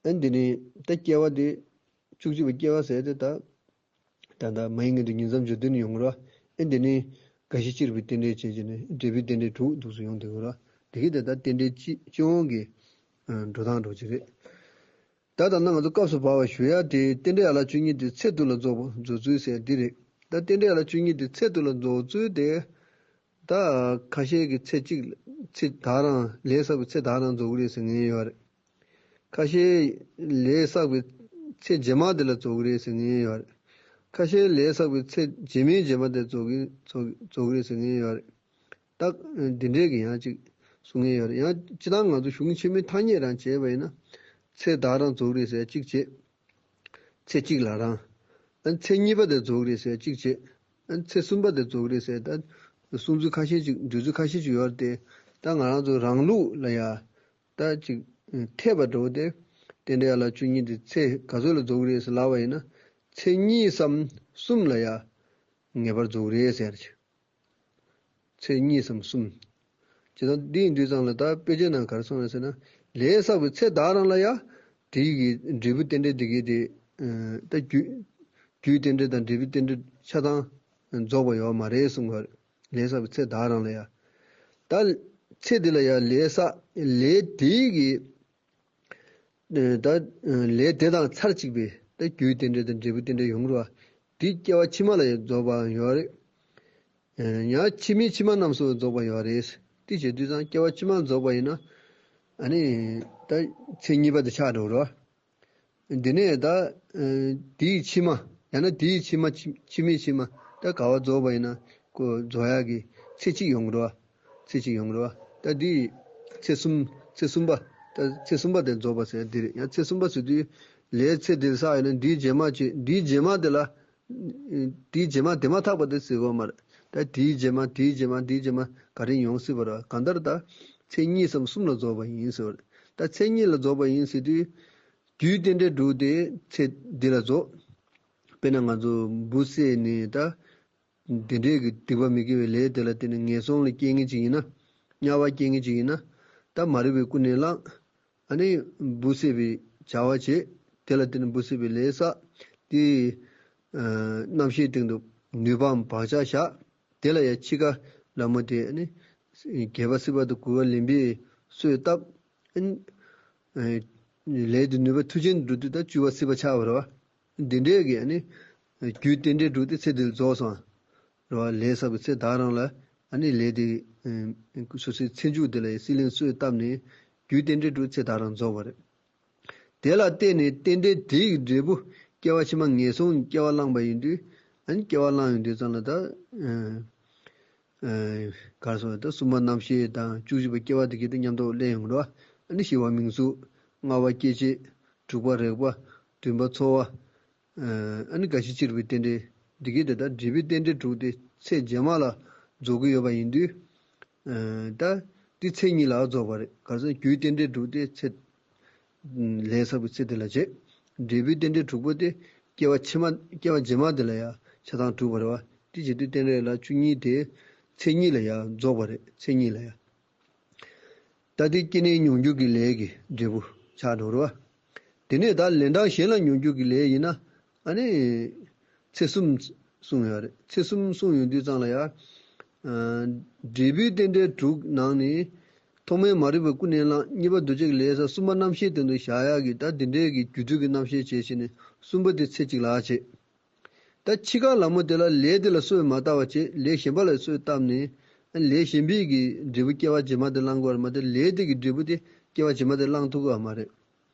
ཨ་འདི་ནས་ད་སྐྱེ་བ་འདི་བཅུ་གཅིག་པ་སྐྱེ་བ་ཟེར་ཏེ་ད། ད་ལྟ་མ་ཡི་མངལ་དུ་ཉིང་མཚམས་སྦྱོར་དུས་ནས་ཡོང་གི་རེད། ཨེ་འདི་ནི་རྒ་ཤི་གཅིག་པའི་རྟེན་འབྲེལ་བྱས་བྱས་ནས་འབྲས་བུའི་རྟེན་འབྲེལ་དྲུག་འདུག་སུ་ཡོང་བསྡད་ཀྱི་རེད། དེ་གི་དེ་ལྟར་རྟེན་འབྲེལ་སྤྱི་སྤྱི་ཡོངས་ཀྱི་འགྲོ་སྟངས་འགྲོ་གི་རེད། ད་ད་ལྟ་ང་ཚོ་སྐབས་སུ་བབས་པ་ཞུ་ཡ་དེ་རྟེན་འབྲེལ་ཡན་ལག་བཅུ་གཉིས་དེ་ཚེ་ཐུབ་ལ་རྫོགས་པ་རྫོགས་ཚུལ་ཟེར་འདི་རེད། ད་རྟེན་འབྲེལ་ཡན་ལག་བཅུ་གཉིས་དེ་ཚེ་དེ་ལ་རྫོགས་ཚུལ་དེ། ད་ཁ་ཤས་ཀྱིས་ཚེ་གཅིག་ཚེ་ད་རང་ལས་བསགས་པའི་ཚེ་ད་རང་རྫོགས་ཀྱི་རེད་ཟེར་མཁན་ཡོད་རེད། ཁ་ཤས་ལས་བསགས་པའི་ཚེ་རྗེས་མ་དེ་ལ་རྫོགས་ཀྱི་རེད་ཟེར་མཁན་ཡོད་རེད། ཁ་ཤས་ལས་བསགས་པའི་ཚེ་རྗེས་མའི་རྗེས་མ་དེ་རྫོགས་ཀྱི་རྫོགས་རྫོགས་ཀྱི་རེད་ཟེར་མཁན་ཡོད་རེད། ད་འདི་འདྲའི་གི་ཡང་གཅིག་གསུང་མཁན་ཡོད་རེད། ཡང་སྤྱིར་བཏང་ང་ཚོ་གཞུང་ཆེན་མོའི་ཐ་སྙད་རང་བྱས་པ་ཡིན་ན། ཚེ་ད་རང་རྫོགས་རེད་ཟེར་གཅིག་བྱས། ཚེ་གཅིག་ལ་རང་། ཨ་ཚེ་གཉིས་པ་དེ་རྫོགས་རེད་ཟེར་གཅིག་བྱས། ཨ་ཚེ་གསུམ་པ་དེ་རྫོགས་རེད་ཟེར། ད་གསུང་ཚུལ་ཁ་ཤས་ཅིག་འགྲོ་ཚུལ་ཁ་ཤས་ཅིག་ཡོད་རེད་དེ། ད་ང་རང་ཚོ་རང་ལུགས་ལ་ཡ། ད་ཅིག་འཐད་པ་འདྲ་བོ་དེ། རྟེན་འབྲེལ་ཡན་ལག་བཅུ་གཉིས་དེ་ཚེ་ག་ཚོད་ལ་རྫོགས་རེད་ཟེར་ལབ་པ་ཡིན་ན། ཚེ་གཉིས་སམ་གསུམ་ལ་ཡ། ངེས་པར་རྫོགས་རེད་ཟེར། ཚེ་གཉིས་སམ་གསུམ། བྱས་ཙང་འདི་ཡིན་དུས་ཙང་ལ་ད་དཔེ་ཆའི་ནང་ག་རེ་གསུངས་རེད་ཟེར་ན། ལས་བསགས་པའི་ཚེ་ད་རང་ལ་ཡ། དེའི་གི་འབྲས་བུ་རྟེན་འབྲེལ་དེ་གི་དེ། ད་རྒྱུ། རྒྱུའི་རྟེན་འབྲེལ་དང་འབྲས་བུའི་རྟེན་འབྲེལ་ཆ་ཚང་རྫོགས་པ་ཡོད་མ་རེད་གསུངས་པ་རེད། ལས་བསགས་པའི་ཚེ་ད་རང་ལ་ཡ། ད་ཚེ་འདི་ལ་ཡ་ལས་བསགས་ལས་དེའི་གི། ད་ལས་དེ་དང་ཚར་གཅིག་པའི་ད་རྒྱུའི་རྟེན་འབྲེལ་དང་འབྲས་བུའི་རྟེན་འབྲེལ་ཡོང་རོགས། དེ་སྐྱེ་བ་ཕྱི་མ་ལ་ཡང་རྫོགས་པའང་ཡོད་རེད། ཡང་ཕྱི་མའི་ཕྱི་མ་རྣམས་སུ་རྫོགས་པ་ཡོད་རེད། དེ་བྱེད་དུས་ཙང་སྐྱེ་བ་ཕྱི་མ་རྫོགས་པ་ཡིན་ན། ཨ་ནི། ད་ཚེ་གཉིས་པ་དེ་ཆགས་འགྲོ་རོགས། འདི་ནས་ད། དེའི་ཕྱི་མ། ཡང་ན་དེའི་ཕྱི་མ་ཕྱི་ཕྱི་མའི་ཕྱི་མ། ད་ག་བ་རྫོགས་པ་ཡིན་ན། ཁོ་རྫོགས་ཡག་གི་ཚེ་གཅིག་ཡོང་གི་རེད་བ། ཚེ་གཅིག་ཡོང་གི་རེད་བ། ད་འདི། ཚེ་གསུམ། ཚེ་གསུམ་པ། ད་ཚེ་གསུམ་པ་དེ་རྫོགས་པ་ཟེར་འདི་རེད། ཡང་ཚེ་གསུམ་པ་ཟེར་དུས། ལས་ཚེ་འདིར་བསགས་ཡོད་ན་འདིའི་རྗེས་མ་བྱེད། འདིའི་རྗེས་མ་དེ་ལ། འདིའི་རྗེས་མ་དེ་མ་ཐག་པ་དེ་ཟེར་གོ་མ་རེད། ད་དེའི་རྗེས་མ་དེའི་རྗེས་མ་དེའི་རྗེས་མ་ག་རེ་ཡོང་སྲིད་པ་རེད། གང་ལྟར་ད། ཚེ་གཉིས་སམ་གསུམ་ལ་རྫོགས་པ་ཡིན་ཟེར་བ་རེད། ད་ཚེ་གཉིས་ལ་རྫོགས་པ་ཡིན་ཟེར་དུས། རྒྱུའི་རྟེན་འབྲེལ་དྲུག་དེ་ཚེ་འདི་ལ་རྫོགས། དཔེར་ན་ང་ཚོ་འབུ་བསད་ནས་ད། འདི་འདྲའི་གི་སྡིག་པ་མི་དགེ་བའི་ལས་དེ་ལ་བརྟེན་ནས་ངན་སོང་ལ་སྐྱེ་མཁན་ཅིག་ཡིན་ན། དམྱལ་བ་སྐྱེ་མཁན་ཅིག་ཡིན་ན། ད་མ་རིག་པའི་ཀུན་ནས་བསླངས། ཨ་ནི་འབུ་བསད་པའི་བྱ་བ་བྱེད། དེ་ལ་བརྟེན་ནས་འབུ་བསད་པའི་ལས་བསགས། དེ། རྣམ་ཤེས་སྟེང་དུ་ནུས་པའམ་བག་ཆགས་བཞག། དེ་ལ་ཡང་འཆི་ཁ་ལ་མོ་དེ་ཨ་ནི། བརྒྱད་པ་སྲིད་པ་དང་དགུ་པ་ལེན་པའི་གསོས་བཏབ། ཨ་ནི། ལས་དེ་ནུས་པ་མཐུ་ཆེན་འགྲུབ་དུས་ད་བཅུ་པ་སྲིད་པ་ཆགས་པ་རེད་བ། འདི་འདྲའི་གི་ཨ་ནི། རྒྱུའི་རྟེན་འབྲེལ་དྲུག་དེ་ཚེ་འདིར་རྫོགས་སོང་། རེད་བ། ལས་བསགས་པའི་ཚེ་ད་རང་ལ་ཨ་ནི་ལས་དེ། སོ་སོའི་ཚེ་མཇུག་དེ་ལ་སྲིད་གླེང་གསོས་བཏབ་ནས་རྒྱུའི་རྟེན་འབྲེལ་དྲུག་ཚེ་ད་རང་རྫོགས་པ་རེད། དེ་ལ་བརྟེན་ནས་རྟེན་འབྲེལ་དེའི་འབྲས་བུ་སྐྱེ་བ་ཕྱི་མ་ངན་སོང་སྐྱེ་བ་བླངས་པ་ཡིན་དུས། ཨ་ནི་སྐྱེ་བ་བླངས་ཡོང་དུས་ཙམ་ལ་ད། ག་རེ་ཟེར་ད་གསུམ་པ་རྣམ་ཤེས་དང་བཅུ་གཅིག་པ་སྐྱེ་བ་དེ་གྱད་དུ་མཉམ་དུ་སླེབས་ཡོང་གི་རེད་བ། ཨ་ནི་ཞི་བ་མིང་གཟུགས། ལྔ་པ་སྐྱེ་མཆེད། དྲུག་པ་རེག་པ། བདུན་པ་ཚོར་བ། ཨ་ནི་རྒ་ཤི་གཅིག་པའི་རྟེན་འབྲེལ་འདི་གྱད་དེ་ད་འབྲས་བུའི་རྟེན་འབྲེལ་དྲུག་དེ་ཚེ་རྗེས་མ་ལ་རྫོགས་ཀྱི་ཡོད་པ་ཡིན་དུས། ད་འདི་ཚེ་གཉིས་ལ་རྫོགས་པ་རེད། ག་རེ་ཟེར་རྒྱུའི་རྟེན་འབྲེལ་དྲུག་དེ་ཚེ། ལས་བསགས་པའི་ཚེ་དེ་ལ་བྱེད། འབྲས་བུའི་རྟེན་འབྲེལ་དྲུག་པོ་དེ་སྐྱེ་བ་ཕྱི་མ་སྐྱེ་བ་རྗེས་མ་དེ་ལ་ཡང་ཆ་ཚང་གྲུབ་པ་རེད་བ། དེ་བྱེད་དུས་རྟེན་འབྲེལ་ཡན་ལག་བཅུ་གཉིས་དེ་ཚེ་གཉིས་ལ་ཡང་རྫོགས་པ་རེད། ཚེ་གཉིས་ལ་ཡང་། ད་དེ་སྐྱེས་ནས་མྱོང་འགྱུར་གྱི་ལས་ཀྱི་འབྲས་བུ་ཆགས་འགྲོ་རེད་བ། དེ་ནས་ད་ལན་གྲངས་གཞན་ལ་མྱོང་འགྱུར་གྱི་ལས་ཡིན་ན། ཨ་ནི། ཚེ་གསུམ་གསུངས་ཡོད་རེད། ཚེ་གསུམ་གསུངས་ཡོང་དུས་ཙང་ལ་ཡ། འབྲས་བུའི་རྟེན་འབྲེལ་དྲུག་ནང་ནས། ཐོག་མའི་མ་རིག་པ་ཀུན་ནས་བསླངས། གཉིས་པ་འདུ་བྱེད་ཀྱི་ལས་བསགས། གསུམ་པ་རྣམ་ཤེས་སྟེང་དུ་བཞག་ཡག་གི་ད་འདི་འདྲའི་གི་རྒྱུ་འབྲས་ཀྱི་རྣམ་ཤེས་བྱས་བྱས་ནས་གསུམ་པ་དེ་ཚེ་གཅིག་ལ་བྱེད། ད་འཆི་ཁ་ལ་མོ་དེ་ལ་ལས་དེ་ལ་གསོས་མ་བཏབ་པ་བྱས། ལས་གཞན་པ་ལ་གསོས་བཏབ་ནས། ལས་གཞན་པའི་གི་འབྲས་བུ་སྐྱེ་བ་རྗེས་མ་དེ་བླང་དགོས་པ་མ་གཏོགས། ལས་དེ་གི་འབྲས་བུ་དེ་སྐྱེ་བ་རྗེས་མ་དེ་བླང་ཐུབ་ཀྱི་མ་རེད།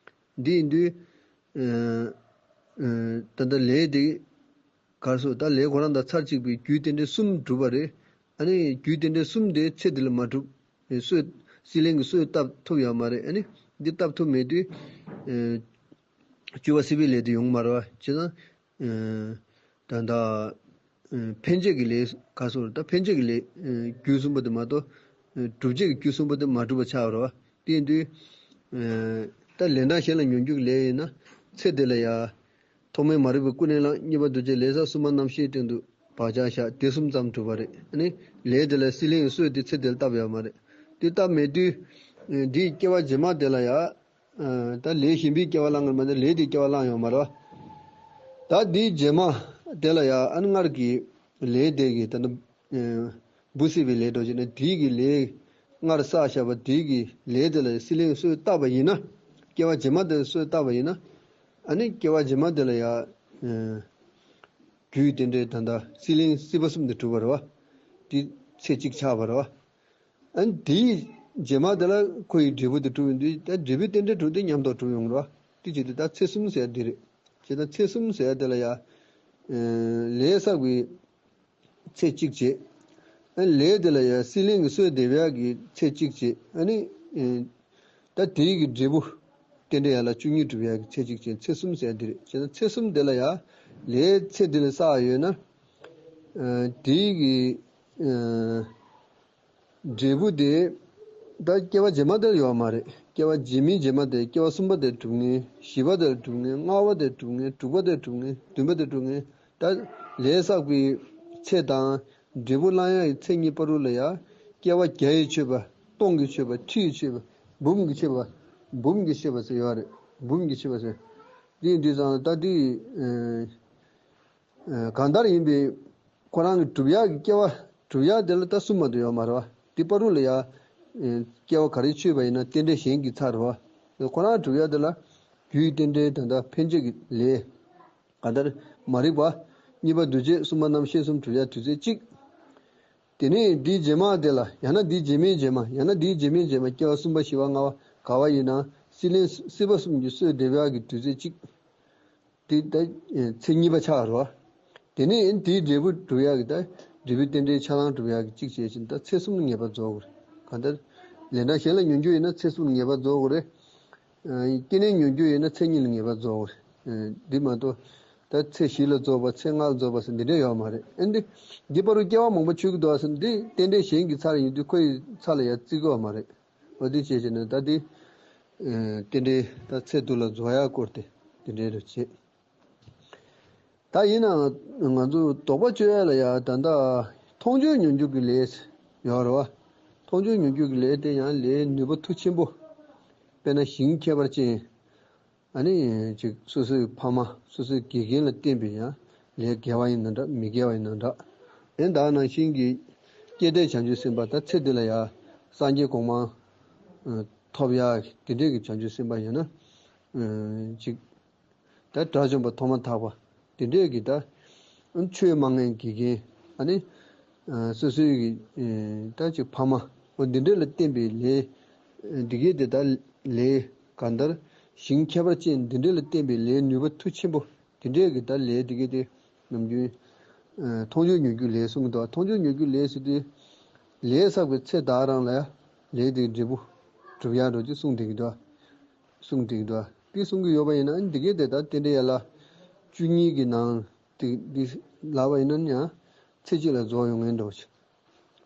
འདི་ཡིན་དུས། ད་ལྟ་ལས་དེ་ག་རེ་ཟེར། ད་ལས་ཁོ་རང་དང་ཚར་གཅིག་པའི་རྒྱུའི་རྟེན་འབྲེལ་གསུམ་གྲུབ་པ་རེད། ཨ་ནི་རྒྱུའི་རྟེན་འབྲེལ་གསུམ་དེ་ཚེ་འདི་ལ་མ་གྲུབ། གསོས། སྲིད་གླེང་གི་གསོས་བཏབ་ཐུབ་ཡོད་མ་རེད། ཨ་ནི་འདི་བཏབ་ཐུབ་མེད་དུས། བཅུ་པ་སྲིད་པའི་ལས་དེ་ཡོང་མ་རེད་བ། བྱས་ཙང་། ད་ལྟ། འཕེན་བྱེད་ཀྱི་ལས་ག་རེ་ཟེར། ད་འཕེན་བྱེད་ཀྱི་ལས། རྒྱུ་གསུམ་པོ་དེ་མ་གཏོགས། སྒྲུབ་བྱེད་ཀྱི་རྒྱུ་གསུམ་པོ་དེ་མ་གྲུབ་པ་ཆགས་པ་རེད་བ། དེ་ཡིན་དུས། ད་ལན་གྲངས་གཞན་ལ་མྱོང་འགྱུར་གྱི་ལས་ཡིན་ན། ཚེ་འདི་ལ་ཡ། ཐོག་མའི་མ་རིག་པའི་ཀུན་ནས་བསླངས། གཉིས་པ་འདུ་བྱེད་ལས་བསགས། གསུམ་པ་རྣམ་ཤེས་སྟེང་དུ་བག་ཆགས་བཞག། དེ་གསུམ་ཙམ་གྲུབ་པ་རེད། ཨ་ནི་ལས་དེ་ལ་སྲིད་གླེང་གི་གསོས་དེ་ཚེ་འདིར་བཏབ་ཡོད་མ་རེད། དེ་བཏབ་མེད་དུས། འདིའི་སྐྱེ་བ་རྗེས་མ་དེ་ལ་ཡ། ད་ལས་གཞན་པའི་སྐྱེ་བ་བླང་གི་མ་གཏོགས། ལས་དེའི་སྐྱེ་བ་བླངས་ཡོད་མ་རེད་བ། ད་འདིའི་རྗེས་མ་དེ་ལ་ཡ། ཨ་ནི་སྔར་གྱི་ལས་དེ་གི་ད་ལྟ། འབུ་བསད་པའི་ལས་འགྲོ་བྱས་ན། དེའི་གི་ལས་སྔར་བསགས་བཞག་པ་དེའི་གི་ལས་དེ་ལ་སྲིད་གླེང་གསོས་བཏབ་པ་ཡིན་ན། སྐྱེ་བ་རྗེས་མ་དེ་ལ་གསོས་བཏབ་པ་ཡིན་ན། ཨ་ནི་སྐྱེ་བ་རྗེས་མ་དེ་ལ་ཡ། རྒྱུའི་རྟེན་འབྲེལ་ད་ལྟ་སྲེད་ལེན་སྲིད་པ་གསུམ་དེ་གྲུབ་པ་རེད་བ། དེ་ཚེ་གཅིག་ཆགས་པ་རེད་བ། ཨ་ནི་དེའི་རྗེས་མ་དེ་ལ་ཁོ་ཡི་འབྲས་བུ་དེ་གྲུབ་ཡོང་དུས་ད་འབྲས་བུའི་རྟེན་འབྲེལ་གྲུབ་དུས་མཉམ་དུ་གྲུབ་ཡོང་རེད་བ། དེ་བྱེད་དུས་ད་ཚེ་གསུམ་ཟེར་ཡ་འདི་རེད། བྱས་ཙང་ཚེ་གསུམ་ཟེར་ཡ་དེ་ལ་ཡ། ལས་བསགས་པའི་ཚེ་གཅིག་བྱས། ཨ་ནི་ལས་དེ་ལ་ཡང་སྲེད་ལེན་གྱི་གསོས་འདེབས་ཡག་གི་ཚེ་གཅིག་བྱས། ཨ་ནི་ཨེ་ད་དེའི་གི་འབྲས་བུ་རྟེན་འབྲེལ་ཡན་ལག་བཅུ་གཉིས་གྲུབ་ཡག་གི་ཚེ་གཅིག་བྱས། ཚེ་གསུམ་ཟེར་འདི་རེད། བྱས་ན་ཚེ་གསུམ་དེ་ལ་ཡང་ལས་ཚེ་འདི་ལ་བསགས་ཡོད་ན། ཨ་དེའི་གི་ཨ་འབྲས་བུ་དེ་ད་སྐྱེ་བ་རྗེས་མ་དེར་ཡོད་མ་རེད། སྐྱེ་བ་རྗེས་མའི་རྗེས་མ་དེ་སྐྱེ་བ་གསུམ་པ་དེར་གྲུབ་ངེས། བཞི་པ་དེར་གྲུབ་ངེས། ལྔ་པ་དེར་གྲུབ་ངེས། དྲུག་པ་དེར་གྲུབ་ངེས། བདུན་པ་དེར་གྲུབ་ངེས། ད་ལས་བསགས་པའི་ཚེ་དང་འབྲས་བུ་བླང་ཡག་གི་ཚེ་གཉིས་བར་དུ་ལ་ཡང་སྐྱེ་བ་བརྒྱ་ཡི་མཆོད་པ། སྟོང་གི་མཆོད་པ། ཁྲི་ཡི་མཆོད་པ། འབུམ་གྱི་མཆོད་པ། འབུམ་གྱི་མཆོད་པ་ཟེར་ཡོད་རེད། འབུམ་གྱི་མཆོད་པ་ཟེར། དེ་ཡིན་དུས་ཙང་ད་དེ་ཨ་གང་ལྟར་ཡིན་པའི་ཁོ་རང་གི་སྒྲུབ་ཡག་གི་སྐྱེ་བ་སྒྲུབ་ཡག་དེ་ལ་ད་གསུམ་མ་གཏོགས་ཡོད་མ་རེད་བ། དེ་བར་དུ་ལ་ཡང་ཨ་སྐྱེ་བ་ག་རེ་མཆོད་པ་ཡིན་ན་རྟེན་འབྲེལ་གཞན་གྱིས་ཚར་རེད་བ། ཁོ་རང་སྒྲུབ་ཡག་དེ་ལ་རྒྱུའི་རྟེན་འབྲེལ་ད་ལྟ་འཕེན་བྱེད་ཀྱི་ལས། གང་ལྟར་མ་རིག་པ། གཉིས་པ་འདུ་བྱེད། གསུམ་པ་རྣམ་ཤེས་གསུམ་གྲུབ་ཡག་དུས་ཚོད་གཅིག་དེ་ནས་འདིའི་རྗེས་མ་དེ་ལ་ཡང་ན་འདིའི་རྗེས་མའི་རྗེས་མ་ཡང་ན་འདིའི་རྗེས་མའི་རྗེས་མ་སྐྱེ་བ་གསུམ་པ་བཞི་པ་ལྔ་པ་ག་བ་ཡིན་ན་སྲེད་ལེན་སྲིད་པ་གསུམ་གྱི་གསོས་འདེབས་ཡག་གི་དུས་ཚོད་གཅིག་དེ་ད་ཚེ་གཉིས་པ་ཆགས་རོ། དེ་ནས་དེའི་འབྲས་བུ་སྒྲུབ་ཡག་གི་ད་འབྲས་བུའི་རྟེན་འབྲེལ་ཆ་ཚང་སྒྲུབ་ཡག་གི་གཅིག་བྱས་ཕྱིན་ད་ཚེ་གསུམ་ངེས་པར་རྫོགས་དགོས་རེད། གང་ལྟར་ལས་འབྲས་གཞན་ལ་ཉོན་རྒྱུ་ཡིན་ན་ཚེ་གསུམ་ངེས་པར་རྫོགས་དགོས་རེད། སྐྱེས་ནས་ཉོན་རྒྱུ་ཡིན་ན་ཚེ་གཉིས་ལ་ངེས་པར་རྫོགས་དགོས་རེད། འདི་མ་གཏོགས་ད་ཚེ་བཞི་ལ་རྫོགས་པ། ཚེ་ལྔ་ལ་རྫོགས་པ་ཟེར་འདི་འདྲ་ཡོད་མ་རེད། ཨ་འདི་འདི་བར་དུ་སྐྱེ་བ་མང་པོ་ཆོད་ཀྱི་འདུག་ཟེར་འདི་རྟེན་འབྲེལ་གཞན་གྱིས་ཚར་ཡོང་དུས་ཁོ་ཡི་ཚ་ལ་ཡང་བརྩི་གི་ཡོད་མ་རེད། འོ་དེ་བྱས་བྱས་ནས་ད་དེ་ཨེ་རྟེན་འབྲེལ་ད་ཚེ་དུ་ལ་རྫོགས་ཡག་སྐོར་དེ་དེ་འདྲའི་རེ་བྱེད། ད་ཡིན་ནའང་ང་ཚོ་དོགས་པ་གཅོད་ཡ་ལ་ཡ་ད་ལྟ་མཐོང་ཆོས་མྱོང་འགྱུར་གྱི་ལས་ཡོད་རེད་བ། མཐོང་ཆོས་མྱོང་འགྱུར་གྱི་ལས་དེ་ཡང་ལས་ནུས་པ་མཐུ་ཆེན་པོ། དཔེར་ན་ཞིང་ཁྱད་པར་ཅན། ཨ་ནི་ཅིག་སོ་སོའི་ཕ་མ་སོ་སོའི་དགེ་རྒན་ལ་བརྟེན་པའི་ཡང་ལས་དགེ་བ་ཡིན་ན་འདྲ་མི་དགེ་བ་ཡིན་ན་འདྲ། ཨེ་ད་ནང་བཞིན་གྱི་སྐྱེ་མཐའི་བྱང་ཆུབ་སེམས་དཔའ་ད་ཚེ་འདི་ལ་ཡ་སངས་རྒྱས་གོང་མ་ཨ་ཐོབ་ཡག་དེ་འདྲས་ཀྱི་བྱང་ཆུབ་སེམས་དཔའ་ཡིན་ན་ཨ་ཅིག་ད་དགྲ་བཅོམ་པ་ཐོག་མ་ཐག་པ་དེ་འདྲས་ཀྱི་ད་ཆོས་མ་ངན་དགེ་རྒན་ཨ་ནི་ཨ་སོ་སོའི་གི་ཨ་ད་ཅིག་ཕ་མ་འོ་འདི་འདྲས་ལ་བརྟེན་པའི་ལས་འདི་གས་དེ་ད་ལས་གང་ལྟར་ཞིང་ཁྱད་པར་ཅན་འདི་འདྲས་ལ་བརྟེན་པའི་ལས་ནུས་པ་མཐུ་ཆེན་པོ་དེ་འདྲས་ཀྱི་ད་ལས་འདི་གས་དེ་ནམ་རྒྱུན་ཨ་མཐོང་ཆོས་མྱོང་འགྱུར་ལས་གསུང་གི་འདུག་མཐོང་ཆོས་མྱོང་འགྱུར་ལས་ཟེར་དུས་ལས་བསགས་པའི་ཚེ་ད་རང་ལ་ལས་དེའི་འབྲས་བུ་གྲུབ་ཡག་འགྲོ་རྒྱུ་གསུངས་བསྡད་ཀྱི་འདུག་གསུངས་བསྡད་ཀྱི་འདུག་དེ་གསུང་གི་ཡོད་པ་ཡིན་ན་འདི་གས་དེ་ད་རྟེན་འབྲེལ་ཡན་ལག་བཅུ་གཉིས་ཀྱི་ནང་དེ་འདི་ལབ་པ་ཡིན་ན་ཡང་ཚེ་གཅིག་ལ་རྫོགས་ཡོང་ངེས་འགྲོ་ཞིག་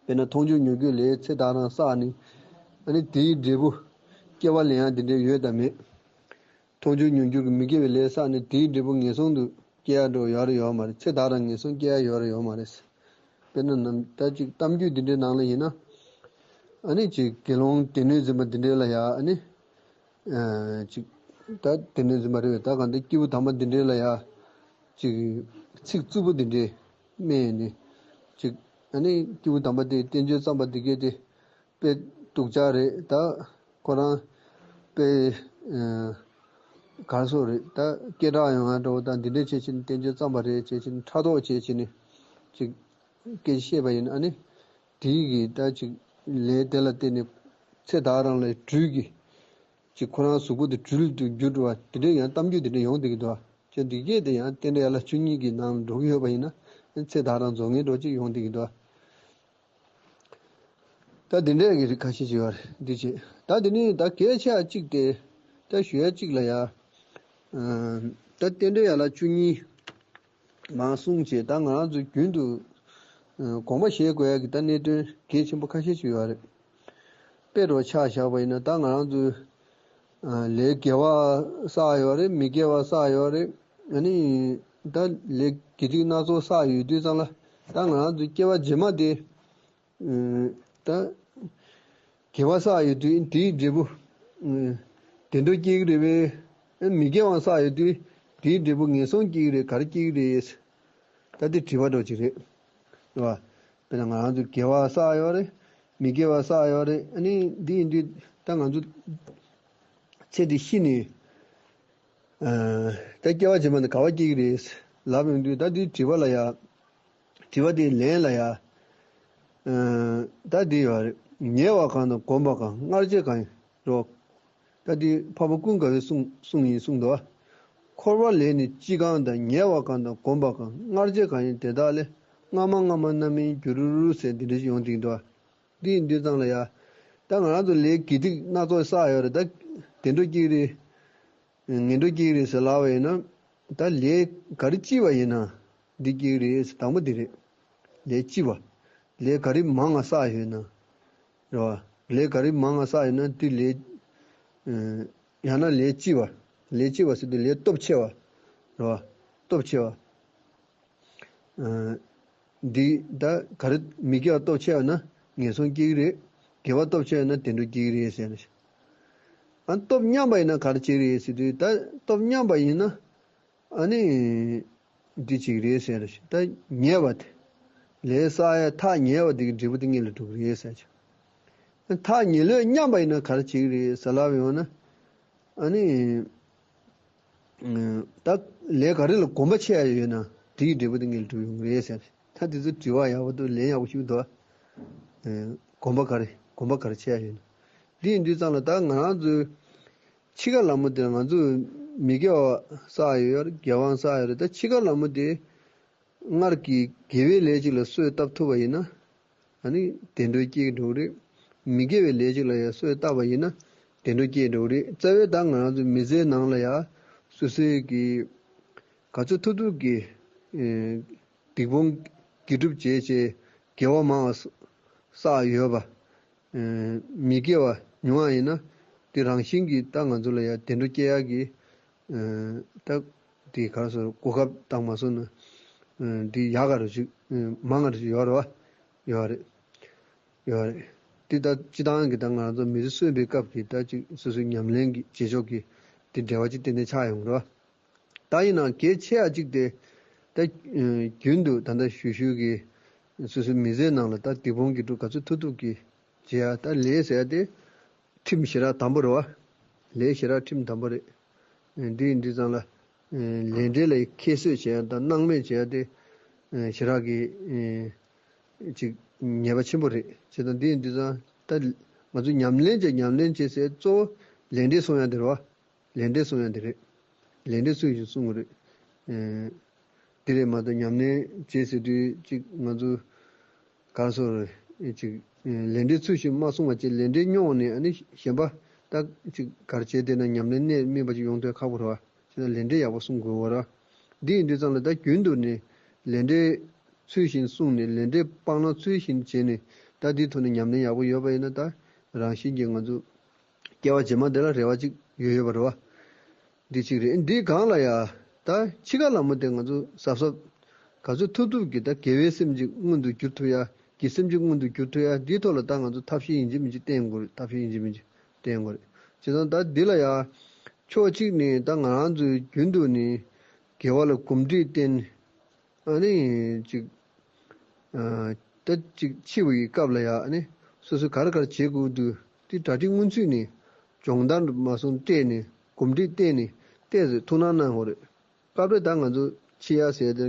དཔེར་ན་མཐོང་ཆོས་མྱོང་འགྱུར་ལས་ཚེ་ད་རང་བསགས་ནས་ཨ་ནི་དེའི་འབྲས་བུ་སྐྱེ་བ་ལེན་ཡག་འདི་འདྲའི་ཡོད་དམ་མེད། མཐོང་ཆོས་མྱོང་འགྱུར་གྱི་མི་དགེ་བའི་ལས་བསགས་ནས་དེའི་འབྲས་བུ་ངེས་སོང་དུ་སྐྱེ་ཡག་འགྲོ་ཡོད་རེད་ཡོད་མ་རེད། ཚེ་ད་རང་ངེས་སོང་སྐྱེ་ཡག་ཡོད་རེད་ཡོད་མ་རེད། དཔེར་ན་ནམ་ད་ཅིག་གཏམ་རྒྱུད་འདི་འདྲའི་ནང་ལ་ཡིན་ན་ཨ་ནི་ཅིག་དགེ་སློང་སྡེ་སྣོད་འཛིན་པ་འདི་འདྲའི་ལ་ཡ་ཨ་ནི་ཨ་ཅིག་ད་སྡེ་སྣོད་འཛིན་པ་རེད་པས། ད་གང་ལྟར་སྐྱེས་བུ་དམ་པ་འདི་འདྲའི་ལ་ཡ་ཅིག་ཚིག་རྩུབ་པོ་འདི་འདྲའི་སྨྲས་ནས་ཅིག་ཨ་ནི་སྐྱེས་བུ་དམ་པ་དེ་བསྟན་བཅོས་བརྩམས་པ་འདི་གས་དེ་དཔེ་སྡུག་ཅག་རེད། ད་ཁོ་རང་དཔེ་ཨ་ག་རེ་ཟེར་རེད། ད་སྐད་གྲགས་ཡོང་ཡག་འདྲ་བོ་དང་འདི་འདྲའི་བྱས་བྱས་ནས་བསྟན་བཅོས་བརྩམས་པ་རེད་བྱས་བྱས་ནས་ཕྲག་དོག་བྱས་བྱས་ནས་ཅིག་སྐད་ཆ་བཤད་པ་ཡིན་ན་ཨ་ནི་དེའི་གི་ད་ཅིག་ལས་དེ་ལ་བརྟེན་ནས་ཚེ་ད་རང་ལ་སྦྲུལ་གྱི་ཅིག་ཁོ་རང་གཟུགས་པོ་དེ་སྦྲུལ་དུ་འགྱུར་འགྲོ་བ་དེ་འདྲའི་ཡང་གཏམ་རྒྱུད་དེ་འདྲ་ཡོང་བསྡད་ཀྱི་འདུག་ཅེས་འདི་གས་དེ་ཡང་རྟེན་འབྲེལ་ཡན་ལག་བཅུ་གཉིས་ཀྱི་ནང་ལ་འགྲོ་གི་ཡོད་པ་ཡིན་ན་ཚེ་ད་རང་རྫོགས་ངེས་འགྲོ་ཅིག་ཡོང་བསྡད་ཀྱི་འདུག་ད་འདི་འདྲས་ཀྱི་རིགས་ཁ་ཤས་ཅིག་ཡོད་རེད། འདི་བྱས་ད་འདི་ནི་ད་གལ་ཆེ་བ་གཅིག་སྟེ། ད་ཞུ་ཡ་གཅིག་ལ་ཡ། ཨ་ད་རྟེན་འབྲེལ་ཡན་ལག་བཅུ་གཉིས་མར་གསུངས་བྱས་ད་ང་རང་ཚོ་རྒྱུན་དུ་ཨ་དགོངས་པ་བཞེས་དགོས་ཡ་གི་ད་གནད་དོན་གལ་ཆེན་པོ་ཁ་ཤས་ཅིག་ཡོད་རེད། དཔེ་འདྲ་ཆ་བཞག་པ་ཡིན་ན་ད་ང་རང་ཚོའི་ཨ་ལས་དགེ་བ་བསགས་ཡོད་རེད། མི་དགེ་བ་བསགས་ཡོད་རེད། ཨ་ནི་ད་ལས་དགེ་སྡིག་སྣ་ཚོགས་བསགས་ཡོད་དུས་ཙང་ལ་ད་ང་རང་ཚོའི་སྐྱེ་བ་རྗེས་མ་དེ་ཨ་ད་དགེ་བ་བསགས་ཡོད་དུས་དེའི་འབྲས་བུ་ཨ་བདེ་འགྲོ་སྐྱེ་གི་རེད་པས། ཨ་མི་དགེ་བ་བསགས་ཡོད་དུས་དེའི་འབྲས་བུ་ངན་སོང་སྐྱེ་གི་རེད། ག་རེ་སྐྱེ་གི་རེད། ད་དེ་དྲི་བ་འདྲ་ཅིག་རེད། རེད་བ། དཔེར་ན་ང་རང་ཚོ་དགེ་བ་བསགས་ཡོད་རེད། མི་དགེ་བ་བསགས་ཡོད་རེད། ཨ་ནི་འདི་ཡིན་དུས་ད་ང་ཚོ་ཚེ་འདི་ཤི་ནས་ཨ་ད་སྐྱེ་བ་རྗེས་མ་ནི་ག་བ་སྐྱེ་གི་རེད། ལབ་ཡོང་དུས་ད་འདི་དྲི་བ་ལ་ཡ། དྲི་བ་འདི་ལན་ལ་ཡ། ཨ་ད་འདི་ཡོད་རེད། ཉལ་བ་གང་དང་གོམས་པ་གང་། སྔར་བྱས་གང་ཡིན་རོ། ད་འདི་འཕགས་པ་ཀུན་དགའ་བོའི་གསུང་གསུང་ཡིན་གསུངས་འདུག་འཁོར་བ་ལས་ནི་ཅི་གང་དང་། ཉལ་བ་གང་དང་གོམས་པ་གང་། སྔར་བྱས་གང་ཡིན་དེ་དག་ལས། སྔ་མ་སྔ་མ་རྣམ་སྨིན་འགྱུར་ཟེར་འདི་འདྲ་ཞིག་ཡོང་བསྡད་འདུག་འདི་ཡིན་དུས་ཙང་ལ་ཡ། ད་ང་རང་ཚོ་ལས་དགེ་སྡིག་སྣ་ཚོགས་བསགས་ཡོད་རེད། ད་དེ་འགྲོ་སྐྱིད་རེད། ངན་འགྲོ་སྐྱིད་རེད་ཟེར་ལབ་པ་ཡིན་ན། ད་ལས་ག་རེ་ལྕི་བ་ཡིན་ན་འདི་སྐྱིད་རེད་ཟེར། དང་པོ་འདི་རེད། ལས་ལྕི་བ། ལས་ག་རེ་མང་ང་བསགས་ཡོད་ན། རེད་བ། ལས་ག་རེ་མང་ང་བསགས་ཡོད་ན་འདི་ལས། ཨ་ཡང་ན་ལས་ལྕི་བ། ལས་ལྕི་བ་ཟེར་དུས་ལས་སྟོབས་ཆེ་བ། རེད་བ། སྟོབས་ཆེ་བ། ཨ་འདི་ད་ག་རེ་མི་དགེ་བ་སྟོབས་ཆེ་བ་ན་ངན་སོང་སྐྱེ་གི་རེད། དགེ་བ་སྟོབས་ཆེ་བ་ན་བདེ་འགྲོ་སྐྱེ་གི་རེད་ཟེར་ནས། ཨ་སྟོབས་མཉམ་པ་ཡིན་ན་ག་རེ་བྱེད་རེད་ཟེར་དུས། ད་སྟོབས་མཉམ་པ་ཡིན་ན་ཨ་ནི། འདི་གཅིག་རེད་ཟེར། ད་ཉལ་བ་དེ། ལས་བསགས་ཡ་ཐག་ཉེ་བ་དེ་གི་འབྲས་བུ་དེ་སྔོན་ལ་འགྲོ་གི་རེད་ཟེར་གྱི། ཐག་ཉེ་ལོས་མཉམ་པ་ཡིན་ན་ག་རེ་བྱེད་ཀྱི་རེད་ཟེར་ལབ་ཡོང་ན། ཨ་ནི། ད་ལས་ག་རེ་ལ་གོམས་པ་ཆེ་ཡ་ཡོད་ན་དེ་གི་འབྲས་བུ་དེ་སྔོན་ལ་འགྲུབ་ཡོང་གི་རེད་ཟེར། ད་དེ་ཚོ་དྲི་བ་ཡག་པོ་འདུག་ལན་ཡག་པོ་ཞིག་འདུག་གོམས་པ་ག་རེ་གོམས་པ་ག་རེ་ཆེ་ཡ་ཡོད་ན། འདི་ཡིན་དུས་ཙང་ལ་ད་ང་རང་ཚོའི། འཆི་ཁ་ལ་མོ་དེ་ང་ཚོ་མི་དགེ་བ་བསགས་ཡོད་རེད། དགེ་བ་བསགས་ཡོད་རེད། ད་འཆི་ཁ་ལ་མོ་དེ་སྔར་གྱི་དགེ་བའི་ལས་ཅིག་ལ་གསོས་བཏབ་ཐུབ་པ་ཡིན་ན། ཨ་ནི་བདེ་འགྲོ་སྐྱེ་འགྲོ་གི་རེད། མི་དགེ་བའི་ལས་ཅིག་ལ་ཡང་གསོས་བཏབ་པ་ཡིན་ན་བདེ་འགྲོ་སྐྱེ་འགྲོ་གི་རེད། རྩ་བའི་ད་ང་རང་ཚོ་མི་ཚེའི་ནང་ལ་ཡང་སོ་སོའི་གི་ག་ཚོད་ཐུབ་ཐུབ་ཀྱི་ཨེ་སྡིག་སྤོང་དགེ་སྒྲུབ་བྱས་བྱས་དགེ་བ་མང་བ་བསགས་ཡོད་པ། ཨ་མི་དགེ་བ་ཉུང་བ་ཡིན་ན་དེ་རང་བཞིན་གྱིས་ད་ང་ཚོ་ལ་ཡང་བདེ་འགྲོ་སྐྱེ་ཡག་གི་ཨ་ད་དེ་ག་རེ་ཟེར་གོ་སྐབས་བཏང་མ་སོང་ན་ཨ་དེ་ཡག་ག་རེ་ཞིག་ཨ་མང་ག་རེ་ཞིག་ཡོད་རེད་བ། ཡོད་རེད། ཡོད་རེད། དེ་ད་སྤྱི་བཏང་གི་ད་ང་ཚོ་མི་ཚེ་གསོན་པའི་སྐབས་ཀྱི་ད་ཅིག་སོ་སོའི་ཉམས་ལེན་གྱི་བྱེད་ཕྱོགས་ཀྱི་དེ་འབྲེལ་བ་ཅིག་ཏན་ཏན་ཆགས་ཡོང་གི་རེད་བ། ད་ཡིན་ནའང་གལ་ཆེ་བ་གཅིག་དེ། ད་ཨ་རྒྱུན་དུ་ད་ལྟ་ཞུ་ཞུ་གི་སོ་སོའི་མི་ཚེའི་ནང་ལ་ད་སྡིག་སྤོང་དགེ་སྒྲུབ་ག་ཚོད་ཐུབ་ཐུབ་ཀྱིས་བྱེད་ཡ། ད་ལས་ཟེར་ཡ་དེ་ཁྲིམས་ཞེ་དྲག་དམ་པོ་རེད་བ། ལས་ཞེ་དྲག་ཁྲིམས་དམ་པོ་རེད། ཨ་འདི་ཡིན་དུས་ཙང་ལ་ཨ་ལས་འབྲས་ལ་ཁྱད་གསོད་བྱེད་ཡ་དང་སྣང་མེད་བྱེད་ཡ་དེ་ཨ་ཞེ་དྲག་གི་ཨ་ཅིག་ཉེས་པ་ཆེན་པོ་རེད། བྱས་ཙང་འདི་ཡིན་དུས་ཙང་ད་ང་ཚོ་ཉམས་ལེན་བྱེད་ཉམས་ལེན་བྱེད་ཟེར་གཙོ་བོ་ལས་འབྲས་སྲུང་ཡ་དེ་རེད་བ། ལས་འབྲས་སྲུང་ཡ་དེ་རེད། ལས་འབྲས་ཚུལ་བཞིན་སྲུང་དགོས་རེད། ཨེ། དེ་རེད་མ་གཏོགས་ཉམས་ལེན་བྱེད་ཟེར་དུས་གཅིག་ང་ཚོ་ག་རེ་ཟེར་རེད་གཅིག་ཨེ་ལས་འབྲས་ཚུལ་བཞིན་མ་སྲུང་བ་བྱས་ལས་འབྲས་རྙོག་ནས་ཨ་ནི་གཞན་པ་ད་གཅིག་ག་རེ་བྱས་བསྡད་ན་ཉམས་ལེན་གནད་སྨིན་པ་ཅིག་ཡོང་ཐོས་ཁག་པོ་རེད་བ། བྱས་ན་ལས་འབྲས་ཡག་པོ་སྲུང་དགོས་བ་རེད། འདི་ཡིན་དུས་ཙང་ལ་ད་རྒྱུན་དུ་ནས་ལས་འབྲས་ཚུལ་བཞིན་སྲུང་ནས་ལས་འབྲས་སྤང་བླང་ཚུལ་བཞིན་བྱས་ནས་ད་འདིའི་ཐོག་ནས་ཉམས་ལེན་ཡག་པོ་ཡོད་པ་ཡིན་ན་ད་རང་བཞིན་གྱིས་ང་ཚོ་སྐྱེ་བ་རྗེས་མ་དེ་ལ་རེ་བ་ཅིག་ཡོད་ཡོད་པ་རེད་བ། འདི་གཅིག་རེད། འདི་སྒང་ལ་ཡ། ད་འཆི་ཁ་ལ་མོ་དེ་ང་ཚོ་གཟབ་གཟབ། ག་ཚོད་ཐུབ་ཐུབ་ཀྱིས་ད་དགེ་བའི་སེམས་ཅིག་མངོན་དུ་འགྱུར་ཐུབ་ཡ། དགེ་སེམས་ཅིག་མངོན་དུ་འགྱུར་ཐུབ་ཡ། འདིའི་ཐོག་ལ་ད་ང་ཚོ་ཐབས་ཤེས་ཡིན་གཅིག་མིན་གཅིག་བསྟེན་དགོས་རེད། ཐབས་ཤེས་ཡིན་གཅིག་མིན་གཅིག་བསྟེན་དགོས་རེད། བྱས་ཙང་ད་འདི་ལ་ཡ། ཕྱོགས་གཅིག་ནས་ད་ང་རང་ཚོའི་རྒྱུན་དུ་ནས་དགེ་བ་ལ་གོམས་འདྲིས་བསྟེན། ཨ་ནི་ཅིག་ཨ་ད་ཅིག་འཆི་བའི་སྐབས་ལ་ཡ་ཨ་ནི་སོ་སོ་ག་རེ་ག་རེ་བྱེད་དགོས་འདུག་དེ་གྲ་སྒྲིག་སྔོན་ཚུད་ནས་སྦྱོང་བརྡར་མ་སོང་སྤྲད་ནས་གོམས་འདྲིས་བསྟེན་ནས་ཏོག་ཙམ་ཐུགས་སྣང་གནང་དགོས་རེད། སྐབས་རེ་ད་ང་ཚོ་འཆི་ཡ་ཟེར་དེ་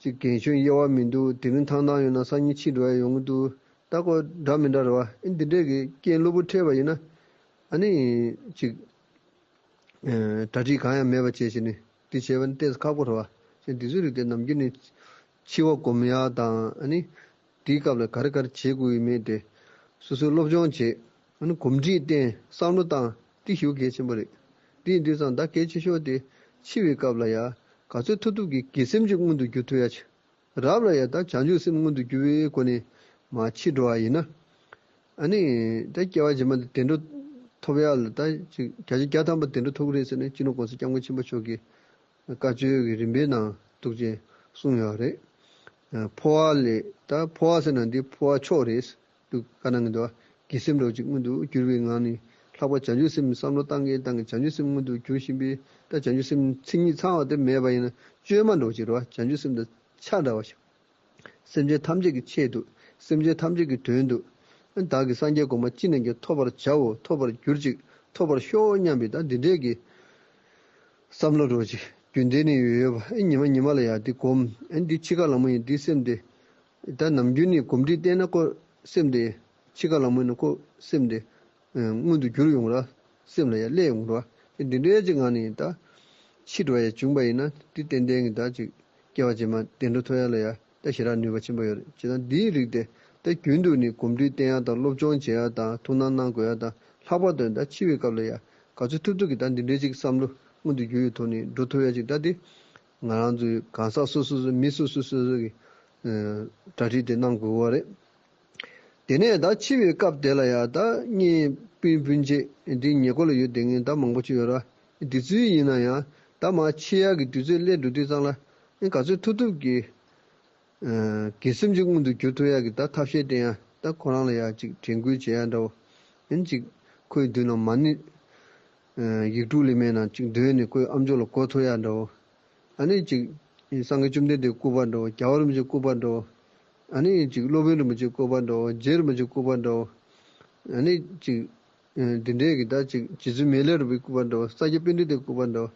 ཅིག་རྒན་གཞོན་དབྱེ་བ་མི་འདུག་དེ་རིང་ཐང་ཐང་ཡོད་ན་སང་ཉིན་འཆི་འགྲོ་ཡ་ཡོང་གི་འདུག་ད་ཁོ་འདྲ་མི་འདྲ་རེད་བ། ཨ་ནི་འདི་འདྲས་ཀྱི་རྐྱེན་གློ་བུར་འཕྲད་པ་ཡིན་ན་ཨ་ནི་ཅིག་ཨ་གྲ་སྒྲིག་གང་ཡང་མེད་པ་བྱས་བྱས་ནས་འདི་བྱས་པ་ནི་ཏོག་ཙམ་ཁག་པོ་རེད་བ། བྱས་འདི་ཚོའི་རིགས་དེ་ནམ་རྒྱུན་ནས་འཆི་བ་སྒོམ་ཡག་དང་ཨ་ནི་དེའི་སྐབས་ལ་ག་རེ་ག་རེ་བྱེད་དགོས་ཡོད་མེད་དེ་སོ་སོའི་སློབ་སྦྱོང་བྱེད། ཨ་ནི་གོམས་འདྲིས་བསྟེན། བསམ་བློ་བཏང་། དེ་ཞེ་པོ་གལ་ཆེན་པོ་རེད། དེ་ཡིན་དུས་ཙང་ད་གལ་ཆེ་ཤོས་དེ་འཆི་བའི་སྐབས་ལ་ཡ་ག་ཚོད་ཐུབ་ཐུབ་ཀྱིས་དགེ་སེམས་ཅིག་མངོན་དུ་འགྱུར་ཐུབ་ཡ་བྱེད། རབ་ལ་ཡ་ད་བྱང་ཆུབ་སེམས་མངོན་དུ་འགྱུར་བའི་སྒོ་ནས་མར་འཆི་འགྲོ་བ་ཡིན་ན། ཨ་ནི་ད་སྐྱེ་བ་རྗེས་མ་དེ་བདེ་འགྲོ་ཐོབ་ཡག་ལ་ད་ཅིག་བརྒྱ་ཆ་བརྒྱ་ཐམ་པ་བདེ་འགྲོ་ཐོབ་ཀྱི་རེད་ཟེར་ནས་སྤྱི་ནོར་༸གོང་ས་༸སྐྱབས་མགོན་ཆེན་པོ་མཆོག་གི་བཀའ་ཆོས་ཀྱི་རིམ་པའི་ནང་ཐུགས་རྗེ་གསུངས་ཡོད་རེད། འཕོ་བ་ལས་ད་འཕོ་བ་ཟེར་ན་འདི་འཕོ་བ་མཆོག་རེད། འདུག་བཀའ་གནང་གི་འདུག་དགེ་སེམས་རོ་གཅིག་མངོན་དུ་གྱུར་པའི་ངང་ནས་ལྷག་པར་བྱང་ཆུབ་སེམས་བསམ་བློ་བཏང་གིན་བཏང་གིན་བྱང་ཆུབ་སེམས་མངོན་དུ་གྱུར་བཞིན་པའི་ད་བྱང་ཆུབ་སེམས་མཚན་ཉིད་ཚང་བ་དེ་མེད་པ་ཡིན་ན་བཅོས་མ་འགྲོ་ཅིག་རེད་བ། བྱང་ཆུབ་སེམས་དང་ཆ་འདྲ་བ་ཞིག་སེམས་ཅན་ཐམས་ཅད་ཀྱི་ཆེད་དུ། སེམས་ཅན་ཐམས་ཅད་ཀྱི་དོན་དུ། བདག་གིས་སངས་རྒྱས་གོ་འཕང་ཅི་ནས་ཀྱང་ཐོབ་པར་བྱའོ། ཐོབ་པར་གྱུར་ཅིག་ཐོབ་པར་ཤོག་སྙམ་པའི་ད་འདི་འདྲས་ཀྱི་བསམ་བློ་འགྲོ་ཅིག་རྒྱུན་ལྡན་ནས་ཡོད་ཡོད་པ། ཨེ་ཉི་མ་ཉི་མ་ལ་ཡ་འདི་སྒོམ། ཨེ་འདི་འཆི་ཁ་ལ་མོ་ཡིན། འདི་སེམས་དེ་ད་ནམ་རྒྱུན་ནས་གོམས་འདྲིས་བསྟེན་ན་ཁོ་སེམས་དེ་འཆི་ཁ་ལ་མོ་ཡིན་ན་ཁོ་སེམས་དེ་ཨེ་མངོན་དུ་འགྱུར་ཡོང་ར། སེམས་ལ་ཡ་སླེབས་ཡོང་ར། ཨེ་འདི་འདྲའི་ཅིག་ངང་ནས་ད་འཆི་འགྲོ་ཡ་བྱུང་པ་ཡིན་ན་འདི་ཏན་ཏན་གྱི་ད་ཅིག་སྐྱེ་བ་རྗེས་མ་བདེ་འགྲོ་ཐོབ་ཡ་ལ་ཡ་ད་ཞེ་དྲག་ནུས་པ་ཆེན་པོ་ཡོད་རེད། བྱས་ཙང་འདིའི་རིགས་དེ་ད་རྒྱུན་དུ་ནས་གོམས་འདྲིས་བསྟེན་ཡ་དང་སློབ་སྦྱོང་བྱེད་ཡ་དང་ཐུགས་སྣང་གནང་དགོས་ཡ་དང་། ལྷག་པར་དུ་ད་འཆི་བའི་སྐབས་ལ་ཡ་ག་ཚོད་ཐུབ་ཐུབ་ཀྱིས་ད་འདི་འདྲའི་ཅིག་བསམ་བློ་མངོན་དུ་འགྱུར་བའི་ཐོག་ནས་འགྲོ་ཐུབ་ཡ་ཅིག་ད་འདི་ང་རང་ཚོའི་གང་ཟག་སོ་སོ་སོ་མི་སོ་སོ་སོ་སོ་གི་ཨ་གྲ་སྒྲིག་དེ་གནང་དགོས་པ་རེད། དེ་ནས་ད་འཆི་བའི་སྐབས་དེ་ལ་ཡ་ད་གཉེན་སྤུན་སྤུན་མཆེད་འདི་ཉེ་འཁོར་ལ་ཡོད་བསྡད་མཁན་ད་མང་པོ་ཅིག་ཡོད་ར། འདི་ཚོའི་ཡིན་ན་ཡང་ད་མར་འཆི་ཡག་གི་དུས་ཚོད་སླེབས་འགྲོ་དུས་ཙང་ལ་ཨེ་ག་ཚོད་ཐུབ་ཐུབ་ཀྱིས་ཨ་དགེ་སེམས་ཅིག་མངོན་དུ་འགྱུར་ཐུབ་ཡག་གི་ད་ཐབས་ཤེས་དེ་ཡང་ད་ཁོ་རང་ལ་ཡ་ཅིག་དྲན་སྐུལ་བྱེད་ཡག་འདྲ་བོ། ཨེ་ཅིག་ཁོའི་མདུན་ལ་མ་ཎི་ཨ་ཡིག་དྲུག་ལས་མེད་ན་ཅིག་འདོན་ནས་ཁོའི་ཨམ་ཅོག་ལ་གོ་ཐུབ་ཡག་འདྲ་བོ། ཨ་ནི་ཅིག་སངས་རྒྱས་བཅོམ་ལྡན་འདས་སྐུ་པར་འདྲ་བོ། རྒྱལ་བ་རིན་པོ་ཆེ་སྐུ་པར་འདྲ་བོ། ཨ་ནི་ཅིག་སློབ་དཔོན་རིན་པོ་ཆེ་སྐུ་པར་འདྲ་བོ། རྗེ་རིན་པོ་ཆེ་སྐུ་པར་འདྲ་བོ། ཨ་ནི་ཅིག་ཨ་འདི་འདྲས་ཀྱི་ད་ཅིག་རྗེ་བཙུན་མི་ལས་རུ་པའི་སྐུ་པར་འདྲ་བོ། ས་སྐྱ་པཎྜི་ཏའི་སྐུ་པར་འདྲ་བོ།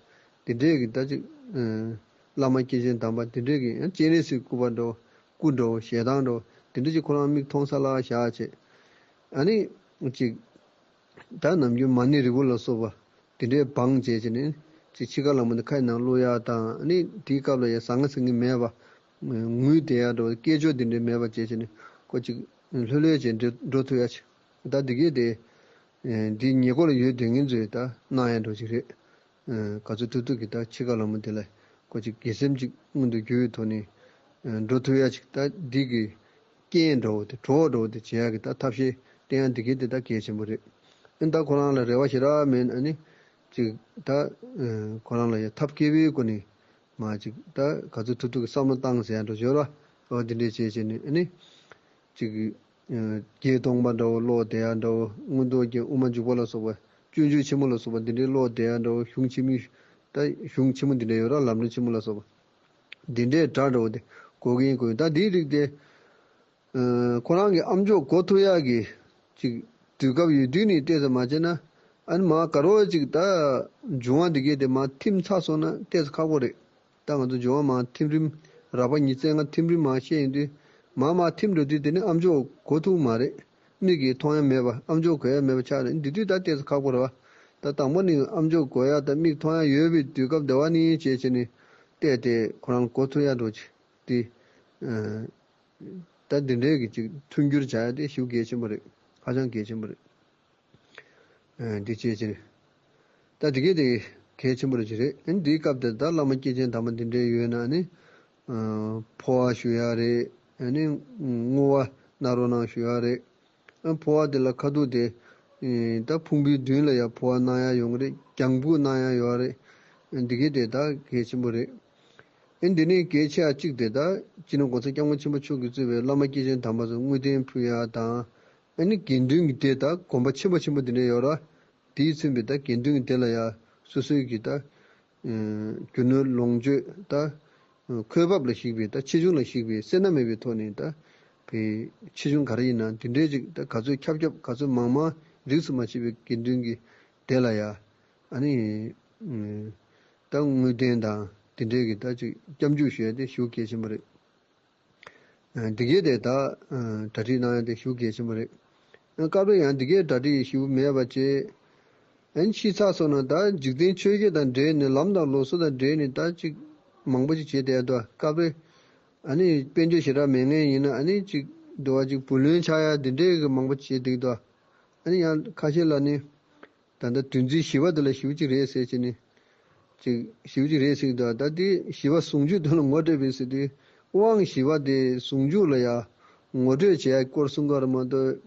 འདི་འདྲས་ཀྱི་ད་ཅིག་ཨ་བླ་མ་སྐྱེས་ཆེན་དམ་པ་འདི་འདྲས་ཀྱི་ཡང་སྤྱན་རས་གཟིགས་སྐུ་པར་འདྲ་བོ། སྐུ་འདྲ་བོ་ཞལ་ཐང་འདྲ་བོ་འདི་འདྲས་ཅིག་ཁོ་རང་མིག་མཐོང་ས་ལ་བཞག་བྱས། ཨ་ནི་ཅིག་ད་ནམ་རྒྱུན་མ་ཎི་རིལ་བུ་ལ་སོགས་པ་དེ་འདྲའི་བང་བྱས་བྱས་ནས་ཅིག་འཆི་ཁ་ལ་མོ་འདི་ཁ་ནང་བླུག་ཡག་དང་། ཨ་ནི་དེའི་སྐབས་ལ་ཡང་ཟང་ངེ་ཟིང་ངེ་མེད་པ། ངུས་བསྡད་ཡག་འདྲ་བོ་སྐད་ཅོར་དེ་འདྲའི་མེད་པ་བྱས་བྱས་ནས་ཁོ་ཅིག་ལྷོད་ལྷོད་བྱས་འགྲོ་འགྲོ་ཐུབ་ཡག་ཅིག་ད་དེ་གས་དེ་འདི་ཉེ་འཁོར་ལ་ཡོད་དེ་ངན་ཚོས་ད་གནང་ཡག་འདྲ་བོ་ཅིག་རེད། ག་ཚོད་ཐུབ་ཐུབ་ཀྱིས་ད་འཆི་ཁ་ལ་མོ་དེ་ལ་ཁོ་ཅིག་དགེ་སེམས་ཅིག་མངོན་དུ་འགྱུར་བའི་ཐོག་ནས་འགྲོ་ཐུབ་ཡག་ཅིག་ད་འདི་གི་རྐྱེན་འདྲ་བོ་དེ་གྲོགས་འདྲ་བོ་དེ་བྱེད་ཡག་གི་ད་ཐབས་ཤེས་བསྟེན་ཡག་འདི་གི་དེ་ད་གལ་ཆེན་པོ་རེད། ཨ་ནི་ད་ཁོ་རང་ལ་རེ་བ་ཞེ་དྲག་མེད། ཨ་ནི་ཅིག་ད་ཁོ་རང་ལ་ཡ་ཐབས་མཁས་པའི་སྒོ་ནས་མ་ཅིག་ད་ག་ཚོད་ཐུབ་ཐུབ་ཀྱིས་བསམ་བློ་བཏང་ཟེར་ཡག་འདྲ་བོ་ཡོད་ར། འོ་འདི་འདྲས་བྱས་བྱས་ནས་ཨ་ནི་ཅིག་བརྒྱད་སྟོང་པ་འདྲ་བོ་ཀློག་བསྡད་ཡག་འདྲ་བོ། མངོན་རྟོགས་རྒྱན་དབུ་མ་འཇུག་པ་ལ་སོགས་པ། སྤྱོད་འཇུག་ཆེན་མོ་ལ་སོགས་པ་འདི་འདྲའི་ཀློག་བསྡད་ཡག་འདྲ་བོ། གཞུང་ཆེན་མོའི་ད་གཞུང་ཆེན་མོ་འདི་འདྲ་ཡོད་ར། ལམ་རིམ་ཆེན་མོ་ལ་སོགས་པ་འདི་འདྲའི་སྒྲ་འདྲ་བོ་དེ་གོ་གི་ཡིན་གོ་ཡིན། ད་འདིའི་རིགས་དེ་ཨ་ཁོ་རང་གི་ཨམ་ཅོག་གོ་ཐུབ་ཡག་གི་ཅིག་དུས་སྐབས་ཡོད་དུས་ནས་ཏོག་ཙམ་མ་བྱས་ན། ཨ་ནི་མ་ག་རོ་ཅིག་ད་འབྱུང་བ་འདི་གས་དེ་མ་ཐིམ་ཚར་སོང་ན་ཏོག་ཙམ་ཁག་པོ་རེད། ད་ང་ཚོ་འབྱུང་བ་མ་ཐིམ་རིམ་རགས་པ་ཉི་ཤུ་རྩ་ལྔ་ཐིམ་རིམ་མ་བཤད་ཡིན་དུས་མ་མ་ཐིམ་འགྲོ་དུས་དེ་ནི་ཨམ་ཅོག་གོ་ཐུབ་མ་རེད། མིག་གིས་མཐོང་ཡ་མེད་པ། ཨམ་ཅོག་གོ་ཡ་མེད་པ་ཆགས་རེད། འདི་དུས་ད་ཏོག་ཙམ་ཁག་པོ་རེད་བ། ད་དང་པོ་ནི་ཨམ་ཅོག་གོ་ཡ་དང་མིག་མཐོང་ཡ་ཡོད་པའི་དུས་སྐབས་དེ་བ་ནི་བྱས་བྱས་ནས་བལྟས་ཏེ་ཁོ་རང་གོ་ཐུབ་ཡ་འགྲོ་ཅིག་དེ། ད་འདི་འདྲའི་གི་ཅིག་མཐུན་འགྱུར་བྱ་ཡ་དེ་ཞེ་པོ་གལ་ཆེན་པོ་རེད། ཧ་ཅང་གལ་ཆེན་པོ་རེད། ཨ་འདི་བྱས་ཕྱིར། ད་འདི་གས་དེ་གལ་ཆེན་པོ་རེད་ཅིག་རེད། ཨ་འདིའི་སྐབས་དེར་ད་བླ་མ་སྐྱེས་ཆེན་དམ་པ་འདི་འདྲའི་ཡོད་ན་ནི། ཨ་འཕོ་བ་ཞུ་ཡ་རེད། ཨ་ནི་བསྔོ་བ་གནང་རོགས་གནང་ཞུ་ཡ་རེད། ཨ་འཕོ་བ་དེ་ལ་ཁ་ཐུག་དེ་ཨེ་ད་ཕུང་པོའི་མདུན་ལ་ཡ་འཕོ་བ་གནང་ཡ་ཡོང་གི་རེད། རྒྱང་ཕུ་གནང་ཡ་ཡོད་རེད། ཨ་འདི་གས་དེ་ད་གལ་ཆེན་པོ་རེད། ཨ་འདི་ནས་གལ་ཆེ་བ་གཅིག་དེ་ད་སྤྱི་ནོར་༸གོང་ས་༸སྐྱབས་མགོན་ཆེན་པོ་མཆོག་གིས་གཙོས་པའི་བླ་མ་སྐྱེས་ཆེན་དམ་པ་ཚོ་བསྔོ་རྟེན་ཕུལ་ཡ་དང་། ཨ་ནི་དགེ་འདུན་གྱི་སྡེ་ད་དགོན་པ་ཆེན་པོ་ཆེན་པོ་འདི་འདྲ་ཡོད་ར། དེས་མཚོན་པའི་ད་དགེ་འདུན་གྱི་སྡེ་ལ་ཡ་སོ་སོའི་གི་ད་ཨ་རྒྱུ་ནོར་ལོངས་སྤྱོད་ད་ཨ་འཁོས་བབ་ལ་གཞིགས་པའི་ད་ཆེ་ཆུང་ལ་གཞིགས་པའི་སེར་སྣ་མེད་པའི་ཐོག་ནས་ད་བའི་ཆེ་ཆུང་ག་རེ་ཡིན་ན་དེ་འདྲའི་ཅིག་ད་ག་ཚོད་ཁྱབ་ཁྱབ་ག་ཚོད་མང་མང་རིས་སུ་མ་ཆད་པའི་དགེ་འདུན་གྱི་སྡེ་ལ་ཡ་ཨ་ནི་ཨ་ད་བསྔོ་རྟེན་དང་དེ་འདྲའི་གི་ད་ཅིག་སྐྱབས་འཇུག་ཞུ་ཡ་དེ་ཞེ་པོ་གལ་ཆེན་པོ་རེད། ཨ་འདི་གས་དེ་ད་ཨ་གྲ་སྒྲིག་གནང་ཡ་དེ་ཞེ་པོ་གལ་ཆེན་པོ་རེད། ཨ་སྐབས་རེ་ཡང་འདི་གས་གྲ་སྒྲིག་ཞེ་པོ་མེད་པ་བྱས། ཨ་ནི་ཤི་ཚར་སོང་ན་ད་འཇིག་རྟེན་ཆོས་བརྒྱད་དང་འབྲེལ་ནས་ལམ་དང་ལུགས་སྲོལ་དང་འབྲེལ་ནས་ད་ཅིག་མང་པོ་ཅིག་བྱས་བསྡད་འདུག་སྐབས་རེ་ཨ་ནི་དཔལ་འབྱོར་ཞེ་དྲག་མེད་མཁན་ཡིན་ན་ཨ་ནི་ཅིག་འདུག་བ། ཅིག་བུ་ལོན་ཆག་ཡ་འདི་འདྲའི་གི་མང་པོ་བྱས་བསྡད་འདུག་ཨ་ནི་ཡང་ཁ་ཤས་ལ་ནི། ད་ལྟ་བདུད་རྩི་ཞི་བ་དེ་ལ་ཞེ་པོ་ཅིག་རེད་ཟེར་བྱས་ནས། ཅིག་ཞེ་པོ་ཅིག་རེད་ཟེར་གྱི་འདུག་ད་དེ་ཞི་བ་ཟུང་འཇུག་དེ་ལ་ངོ་སྤྲད་པའི་ཟེར་དུས། དབང་ཞི་བ་དེ་ཟུང་འཇུག་ལ་ཡ་ངོ་སྤྲོད་བྱེད་ཡ་སྐོར་གསུང་གི་རེད་མ་གཏོགས།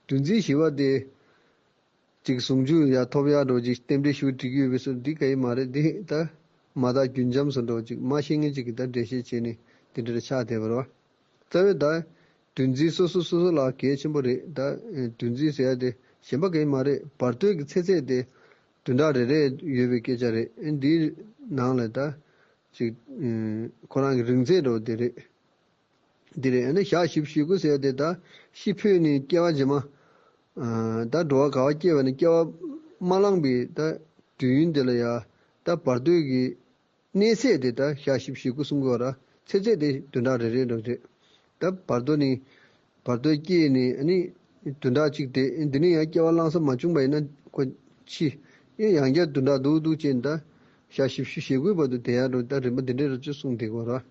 བདུད་རྩི་ཞི་བ་དེ་ཅིག་ཟུང་འཇུག་ཡ་ཐོབ་ཡ་འགྲོ་ཅིག་རྟེན་འབྲེལ་ཞུ་འགྲིག་གི་ཡོད་པའི་ཟེར་འདི་ག་ཡི་མ་རེད། འདི་ད་མ་དག་རྒྱུན་འབྱམས་སུ་འགྲོ་ཅིག་མ་ཤེས་མཁན་ཅིག་གིས་ད་འགྲེལ་བཤད་བྱས་ནས་དེ་འདྲ་ཆགས་བསྡད་པ་རེད་བ། རྩ་བའི་ད་བདུད་རྩི་སོ་སོ་སོ་སོ་ལ་གལ་ཆེན་པོ་རེད། ད་བདུད་རྩི་ཟེར་ཡ་དེ་གཞན་པ་ག་ཡི་མ་རེད། བར་དོའི་གི་ཚེ་ཚད་དེ་བདུན་ཕྲག་རེ་རེ་ཡོད་པའི་སྐད་ཆ་རེད། འདིའི་ནང་ལ་ད་ཅིག་ཁོ་རང་གི་རིང་ཚད་འགྲོ་དེ་རེད། འདི་རེད། ཨ་ནི་ཞག་བཞི་བཅུ་ཞེ་དགུ་ཟེར་དེ་ད་ཤི་འཕོས་ནས་སྐྱེ་བ་རྗེས་མ། ཨ་ད་འགྲོ་བ་ག་བ་སྐྱེ་བ་ནས་སྐྱེ་བ་མ་བླངས་པའི་ད་དུས་ཡུན་དེ་ལ་ཡ་ད་བར་དོའི་གི་ གནས་ཚད་དེ་ད་ཞག་བཞི་བཅུ་ཞེ་དགུ་གསུང་གི་ཡོད་ར། ཚེ་ཚད་དེ་བདུན་ཕྲག་རེ་རེ་འགྲོ་གི་རེད། ད་བར་དོ་ནི་བར་དོ་སྐྱེས་ནས་ཨ་ནི་བདུན་ཕྲག་གཅིག་དེ་འདི་ནས་ཡང་སྐྱེ་བ་བླངས་ས་མ་བྱུང་བ་ཡིན་ན་ཁོ་འཆི། ཡང་ཡང་བསྐྱར་བདུན་ཕྲག་འདུག་འདུག་བྱས་ནས་ད་ཞག་བཞི་བཅུ་ཞེ་དགུའི་བར་དུ་བསྡད་ཡག་འགྲོ། ད་རིམ་པ་འདི་འདྲའི་ར་ཅིག་གསུངས་བསྡད་ཀྱི་ཡོད་ར།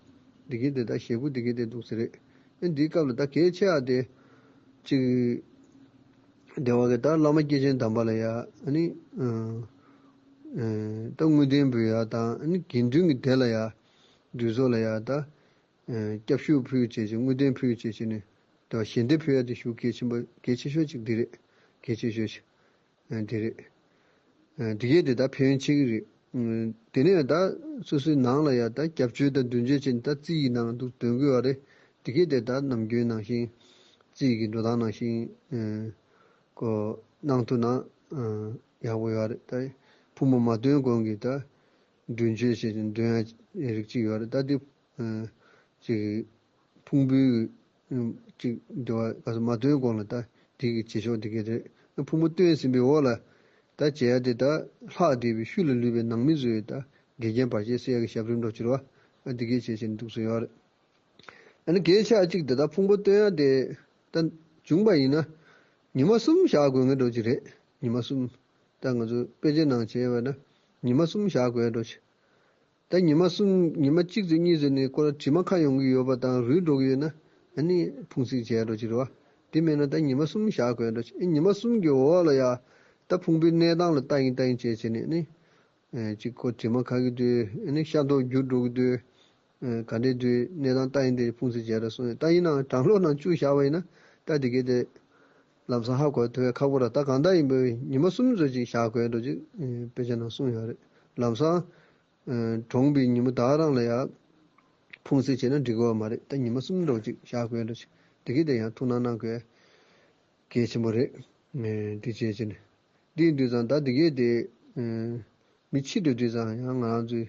འདི་གི་དེ་ད་ཞེ་དགུ་འདི་གི་དེ་འདུག་ཟེར་རེད། ཨ་འདིའི་སྐབས་ལ་ད་གལ་ཆེ་བ་དེ་ཅིག་སྡེ་བ་གི་ད་བླ་མ་སྐྱེས་ཆེན་དམ་པ་ལ་ཡ་ཨ་ནི་ཨ་ཨ་ད་དངོས་བསྟན་འབུལ་ཡ་དང་ཨ་ནི་དགེ་འདུན་གྱི་སྡེ་ལ་ཡ་འདུས་ཚོགས་ལ་ཡ་ད་ཨ་སྐྱབས་ཞུ་ཕུལ་བྱས་ཀྱི་དངོས་བསྟན་ཕུལ་བྱས་ཀྱི་ནི་ད་ཞལ་འདེབས་ཕུལ་ཡ་དེ་ཞུ་གལ་ཆེན་པོ་གལ་ཆེ་ཤོས་ཅིག་འདི་རེད། གལ་ཆེ་ཤོས་ཅིག་ཨ་འདི་རེད། ཨ་འདི་གས་དེ་ད་ཕན་ཡོན་ཆེ་གི་རེད། ཨ་དེ་ནས་ད་སོ་སོའི་ནང་ལ་ཡ་ད་སྐྱབས་བཅོལ་དང་མདུན་བསྐྱོད་བྱས་ནས་ད་རྩིས་ཡི་ནང་འདུག་འདོན་དགོས་བ་རེད། དེ་གས་དེ་ད་ནམ་རྒྱུན་ནང་བཞིན་རྩིས་ཀྱི་འགྲོ་སྟངས་ནང་བཞིན་ཨ་ཀོ་གནང་ཐུབ་ན་ཨ་ཡག་པོ་ཡོད་རེད། ད་ཕུང་པོ་མ་བཏོན་གོང་གི་ད་མདུན་བསྐྱོད་བྱས་ནས་འདོན་ཡ་རིགས་གཅིག་ཡོད་རེད། ད་དེ་ཨ་ཅིག་ཕུང་པོའི་ཅིག་འདི་བ་ག་ཚོད་མ་བཏོན་གོང་ལ་ད་དེ་གི་བྱེད་ཕྱོགས་དེ་གས་རེད། ཕུང་པོ་བཏོན་ཟིན་པའི་འོག་ལ་ད་བྱེད་ཡ་དེ་ད་ལྷག་བསྡད་པའི་ཤུལ་ལ་ལུས་པའི་ནང་མི་ཚོའི་ད་འགལ་རྐྱེན་བར་ཆད་སེལ་ཡ་གི་ཞབས་རིམ་འགྲོ་ཕྱིར་བ་ཨ་དེ་གས་བྱས་བྱས་ནས་འདུག་སེ་ཡོད་རེད། ཨ་ནི་གལ་ཆེ་བ་གཅིག་དེ་ད་ཕུང་པོ་བཏོན་ཡ་དེ་ད་བྱུང་པ་ཡིན་ན་ཉི་མ་གསུམ་བཞག་དགོས་ངེས་འགྲོ་གི་རེད། ཉི་མ་གསུམ། ད་ང་ཚོ་དཔེ་ཆའི་ནང་བྱས་པ་ན་ཉི་མ་གསུམ་བཞག་དགོས་འགྲོ་གི། ད་ཉི་མ་གསུམ་ཉི་མ་གཅིག་ཙམ་གཉིས་ཙམ་ནས་ཁོ་རང་དྲི་མ་ཁ་ཡོང་གི་ཡོད་པ་དང་རུལ་འགྲོ་གི་ཡོད་ན་ཨ་ནི་ཕུང་བསྲེག་བྱས་འགྲོ་གི་རེད་བ། དེ་མེད་ན་ད་ཉི་མ་གསུམ་བཞག་དགོས་འགྲོ་གི། ཨ་ཉི་མ་གསུམ་གྱི་འོག་ལ་ཡ་ད་ཕུང་པོའི་གནས་སྟངས་ལ་ལྟ་ཡིན་ལྟ་ཡིན་བྱས་བྱས་ནས་ཨ་ནི། ཨེ་གཅིག་ཁོ་དྲི་མ་ཁ་གི་དུས་ཨ་ནི་ཤ་མདོག་འགྱུར་འགྲོ་གི་དུས། ཨེ་ག་འདྲའི་དུས་གནས་སྟངས་ལྟ་ཡིན་དེ་ཕུང་བསྲེག་བྱས་ར་གསུངས་ཡོད། ད་ཡིན་ནའང་གྲང་གློག་ནང་བཅུག་བཞག་པ་ཡིན་ན་ད་དེ་གས་དེ་ལམ་སང་ཧ་གོ་ཐུབ་ཡ་ཁག་པོ་ར། ད་གང་ལྟར་ཡིན་པའི་ཉི་མ་གསུམ་ཙམ་ཅིག་བཞག་དགོས་འགྲོ་ཅིག་ཨེ་དཔེ་ཆ་ནང་གསུངས་ཡོད་རེད། ལམ་སང་ཨེ་གྲོངས་པའི་ཉིན་མོ་ད་རང་ལ་ཡ་ཕུང་བསྲེག་བྱས་ན་འགྲིག་གི་ཡོད་མ་རེད། ད་ཉི་མ་གསུམ་འགྲོ་ཅིག་བཞག་དགོས་འགྲོ་ཅིག་དེ་གས་དེ་ཡང་ཐུགས་སྣང་གནང་དགོས་གལ་ཆེན་པོ་རེད། ཨེ་དེ་བྱས་བྱས་ནས། འདི་ཡིན་དུས་ཙང་ད་འདི་གས་དེ་ཨེ་མི་ཕྱི་དྲོ་དུས་ཙང་ཡང་ང་རང་ཚོའི་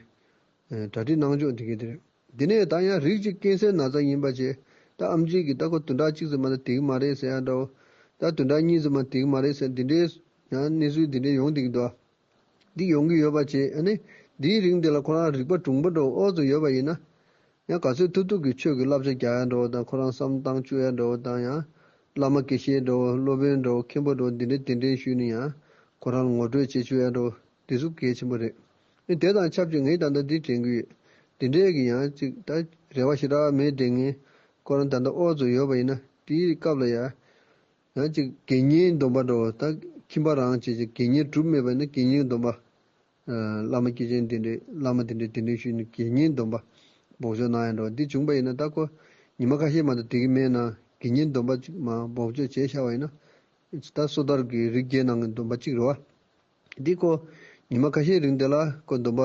ཨེ་གྲ་སྒྲིག་གནང་ཕྱོགས་འདི་གས་དེ་རེད། འདི་ནས་ད་ཡང་རིགས་གཅིག་ཀན་སར་ན་ཚ་ཡིན་པ་བྱས་ད་ཨམ་ཆི་གིས་ད་ཁོ་བདུན་ཕྲག་གཅིག་ཙམ་མ་གཏོགས་བསྡད་ཀྱི་མ་རེད་ཟེར་ཡ་འདྲ་བོ། ད་བདུན་ཕྲག་གཉིས་ཙམ་མ་གཏོགས་བསྡད་ཀྱི་མ་རེད་ཟེར་འདི་འདྲའི་ཡང་གནས་ཚུལ་འདི་འདྲའི་ཡོང་བསྡད་ཀྱི་འདུག་འདི་ཡོང་གི་ཡོད་པ་བྱས་ཨ་ནི་འདིའི་རིང་འདི་ལ་ཁོ་རང་རིག་པ་གྲུང་པོ་འདྲ་བོ་ཨོ་ཙམ་ཡོད་པ་ཡིན་ན། ཡང་ག་ཚོད་ཐུབ་ཐུབ་ཀྱིས་ཆོས་ཀྱི་བསླབ་བྱ་རྒྱག་ཡ་འདྲ་བོ་དང་ཁོ་རང་བསམ་བཏང་བཅུག་ཡ་འདྲ་བོ་དང་ཡང་བླ་མ་དགེ་བཤེས་འདྲ་བོ་སློབ་དཔོན་འདྲ་བོ་མཁན་པོ་འདྲ་བོ་འདི་འདྲའི་གདན་འདྲེན་ཞུས་ནས་ཡང་ཁོ་རང་ལ་ངོ་སྤྲོད་བྱེད་བཅུག་ཡ་འདྲ་བོ་འདི་ཚོ་གལ་ཆེན་པོ་རེད། ཨེ་དེ་དང་ཆབས་ཅིག་ངས་ད་ལྟ་འདི་དྲན་གྱི་ཡོད། འདི་འདྲའི་གི་ཡང་ཅིག་ད་རེ་བ་ཞེ་དྲག་མེད་དྲན་ངེས་ཁོ་རང་ད་ལྟ་ཨོ་ཙམ་ཡོད་པ་ཡིན་ན་དེའི་སྐབས་ལ་ཡང་ཡང་ཅིག་དགེ་བསྙེན་སྡོམ་པ་འདྲ་བོ་ད་ཁྱིམ་པ་རང་བྱས་ཅིག་དགེ་བསྙེན་གྲུབ་མེད་པ་ཡིན་ན་དགེ་བསྙེན་སྡོམ་པ། བླ་མ་སྐྱེས་ཆེན་དེ་འདྲས་བླ་མ་དེ་འདྲས་དེ་འདྲས་ཞུས་ནས་དགེ་བསྙེན་སྡོམ་པ་འབོགས་ཆོག་གནང་ཡ་འགྲོ་འདི་བྱུང་པ་ཡིན་ན་ད་ཁོ་ཉི་མ་ཁ་ཤས་མ་གཏོགས་བསྡད་ཀྱི་མེད་ན་དགེ་བསྙེན་སྡོམ་པ་ཅིག་མ་འབོགས་ཆོག་བྱས་བཞག་པ་ཡིན་ན་ད་སོ་ཐར་གྱི་རིགས་བརྒྱའི་ནང་གི་སྡོམ་པ་གཅིག་རེད་བ། འདི་ཁོ་ཉི་མ་ཁ་ཤས་རིང་དེ་ལ་ཁོ་སྡོམ་པ་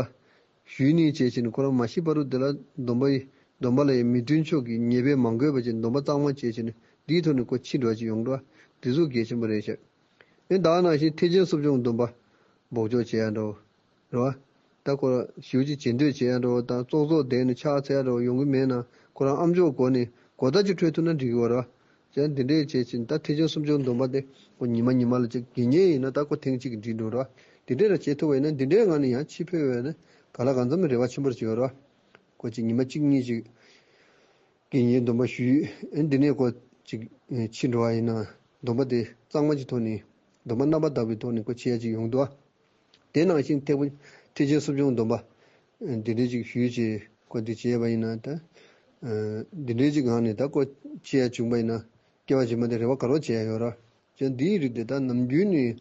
ཞུས་ནས་བྱས་བྱས་ནས་ཁོ་རང་མ་ཤི་བར་དུ་དེ་ལ་སྡོམ་པ་ཡི་སྡོམ་པ་ལ་ཡང་མི་མཐུན་ཕྱོགས་ཀྱི་ཉེས་པས་མ་གོས་པ་བྱས་སྡོམ་པ་གཙང་མ་བྱས་བྱས་ནས་འདིའི་ཐོག་ནས་ཁོ་ཕྱིན་འགྲོ་བ་ཅིག་ཡོང་འགྲོ་བ་འདི་ཚོ་གལ་ཆེན་པོ་རེད་ཤག་ཨེ་ད་ནང་བཞིན་ཐེག་ཆེན་གསུམ་འབྱུང་སྡོམ་པ་འབོགས་ཆོག་བྱེད་ཡ་འགྲོ། རེད་བ། ད་ཁོ་ཞེ་པོ་ཅིག་བྱེད་འདོད་བྱེད་ཡ་འགྲོ་དང་ཙོག་ཙོག་བསྡད་ནས་ཕྱག་འཚལ་ཡ་འགྲོ་ཡོང་གི་མེད་ན་ཁོ་རང་ཨ་མཆོག་སྒོ་ནས་གོ་བརྡ་ཅིག་འཕྲོད་ཐུབ་ན་འགྲིག་གི་བ་རེད་བ། ཅན་འདི་འདྲས་བྱེད་ཕྱིན་ད་ཐེག་ཆེན་གསུམ་འབྱུང་སྡོམ་པ་དེ་ཁོ་ཉི་མ་ཉི་མ་ལ་ཅིག་དགེ་བསྙེན་ཡིན་ན་ད་ཁོ་ཐེངས་གཅིག་གིས་འགྲིག་འགྲོ་རེད་བ། འདི་འདྲས་ལ་བྱེད་ཐུབ་པ་ཡིན་ན་འདི་འདྲས་ངང་ནས་ཡང་ཕྱི་འཕོས་པ་ཡིན་ན་ག་ལ་གང་འཚམ་རེ་བ་ཆེན་པོ་ཞིག་ཡོད་རེད་བ། ཁོ་ཅིག་ཉི་མ་གཅིག་གཉིས་ཅིག་དགེ་བསྙེན་སྡོམ་པ་ཞུས། ཨེ་འདི་ནས་ཁོ་ཅིག་ཨེ་ཕྱིན་འགྲོ་བ་ཡིན་ན་སྡོམ་པ་དེ་གཙང་མ་ཅིག་ཐོག་ནས་སྡོམ་པ་རྣམ་པར་དག་པའི་ཐོག་ནས་ཁོ་ཕྱི་ཡ་ཅིག་ཡོང་འདུག་ཨ། དེ་ནང་བཞིན་ཐེག་པ་ཐེག་ཆེན་གསུམ་འབྱུང་སྡོམ་པ་ཨེ་འདི་འདྲས་ཅིག་ཞུས་བྱས་ཁོ་འདི་བྱས་པ་ཡིན་ན་ད་ཨེ་འདི་འདྲས་ཅིག་ངང་ནས་ད་ཁོ་ཕྱི་ཡ་བྱུང་པ་ཡིན་ན་སྐྱེ་བ་རྗེས་མ་དེ་རེ་བ་ག་རོ་བྱས་ཡ་ཡོད་ར། ཅན་འདིའི་རིགས་དེ་ད་ནམ་རྒྱུན་ནས་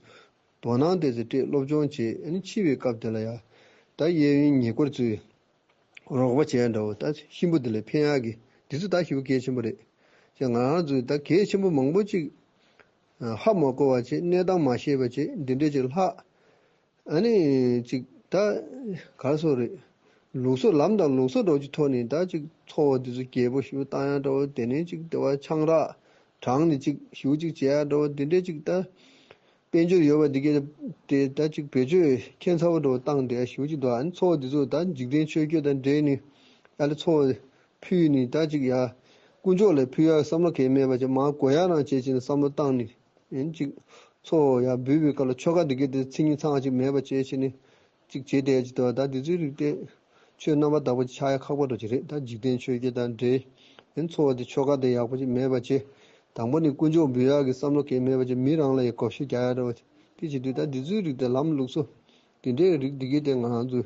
དོ་སྣང་དེ་ཚོ་སྤྲད་སློབ་སྦྱོང་བྱས་ཨེ་ནི་འཆི་བའི་སྐབས་དེ་ལ་ཡ་ད་གཡས་གཡོན་ཉེ་འཁོར་ཚོས། རོགས་པ་བྱས་འདྲ་བོ་ད་གཤིན་པོ་འདི་ལ་ཕན་ཡག་གི་འདི་ཚོ་ད་ཞེ་པོ་གལ་ཆེན་པོ་རེད། ཅེས་ང་རང་ཚོས་ད་གལ་ཆེན་པོ་མང་པོ་ཅིག་ཧ་མ་གོ་བ་བྱས་གནས་སྟངས་མ་ཤེས་པ་བྱས་འདི་འདྲས་ཅིག་ལྷག་ཨ་ནི་ཅིག་ད་ག་རེ་ཟེར་རེད། ལུགས་སྲོལ་ལམ་དང་ལུགས་སྲོལ་འདྲ་བོ་ཅིག་ཐོག་ནས་ད་ཅིག་ཚོགས་འདི་ཚོ་རྒྱས་པོ་ཞེ་པོ་བཏང་ཡག་འདྲ་བོ་དེ་ནས་ཅིག་དེ་བ་ཆང་རག་དྲངས་ནས་ཅིག་ཞེ་པོ་ཅིག་བྱས་ཡག་འདྲ་བོ་འདི་འདྲས་ཅིག་ད། དཔལ་འབྱོར་ཡོད་པ་འདི་གས་དེ་ད་ཅིག་བེད་སྤྱོད་ཁྱད་མཚར་པོ་འདྲ་བོ་བཏང་བསྡད་ཞེ་པོ་ཅིག་འདུག་ཨ་ནི་ཚོགས་འདི་ཚོ་ད་འཇིག་རྟེན་ཆོས་བརྒྱད་དང་འབྲེལ་ནས་ཨ་ལེ་ཚོགས་ཕུལ་ནས་ད་ཅིག་ཡ་དཀོན་མཆོག་ལ་ཕུལ་ཡག་བསམ་བློ་གང་མེད་པ་ཅིག་མར་དགོས་ཡག་རང་བྱས་བྱས་ནས་བསམ་བློ་བཏང་ནས་ཨ་ནི་ཅིག་ཚོགས་ཡ་འབུལ་བའི་སྐབས་ལ་ཆོ་ག་འདི་གས་དེ་མཚན་ཉིད་ཚང་བ་ཅིག་མེད་པ་བྱས་བྱས་ནས་ཅིག་བྱས་བསྡད་ཅིག་འདུག་ད་འདི་ཚོའི་རིགས་དེ་ ཆོས་རྣམ་པར་དག་པ་ཅིག་ཆགས་ཡ་ཁག་པོ་འདྲ་ཅིག་རེད། ད་འཇིག་རྟེན་ཆོས་བརྒྱད་དང་འབྲེལ། ཨེ་འཚོ་བ་དེ་ཆོ་ག་དེ་ཡག་པོ་ཅིག་མེད་པ་བྱས། དང་པོ་ནི་དཀོན་མཆོག་འབུལ་ཡག་གི་བསམ་བློ་གང་མེད་པ་བྱས། མི་རང་ལ་ཡ་བགོ་བཤའ་རྒྱག་ཡ་འདྲ་བ་དེ་བྱེད་དུས། ད་འདི་ཚོའི་རིགས་དེ་ལམ་ལུགས་སྲོལ་དེ་འདྲའི་རིགས་དེ་གའི་སྟེང་ང་རང་ཚོས་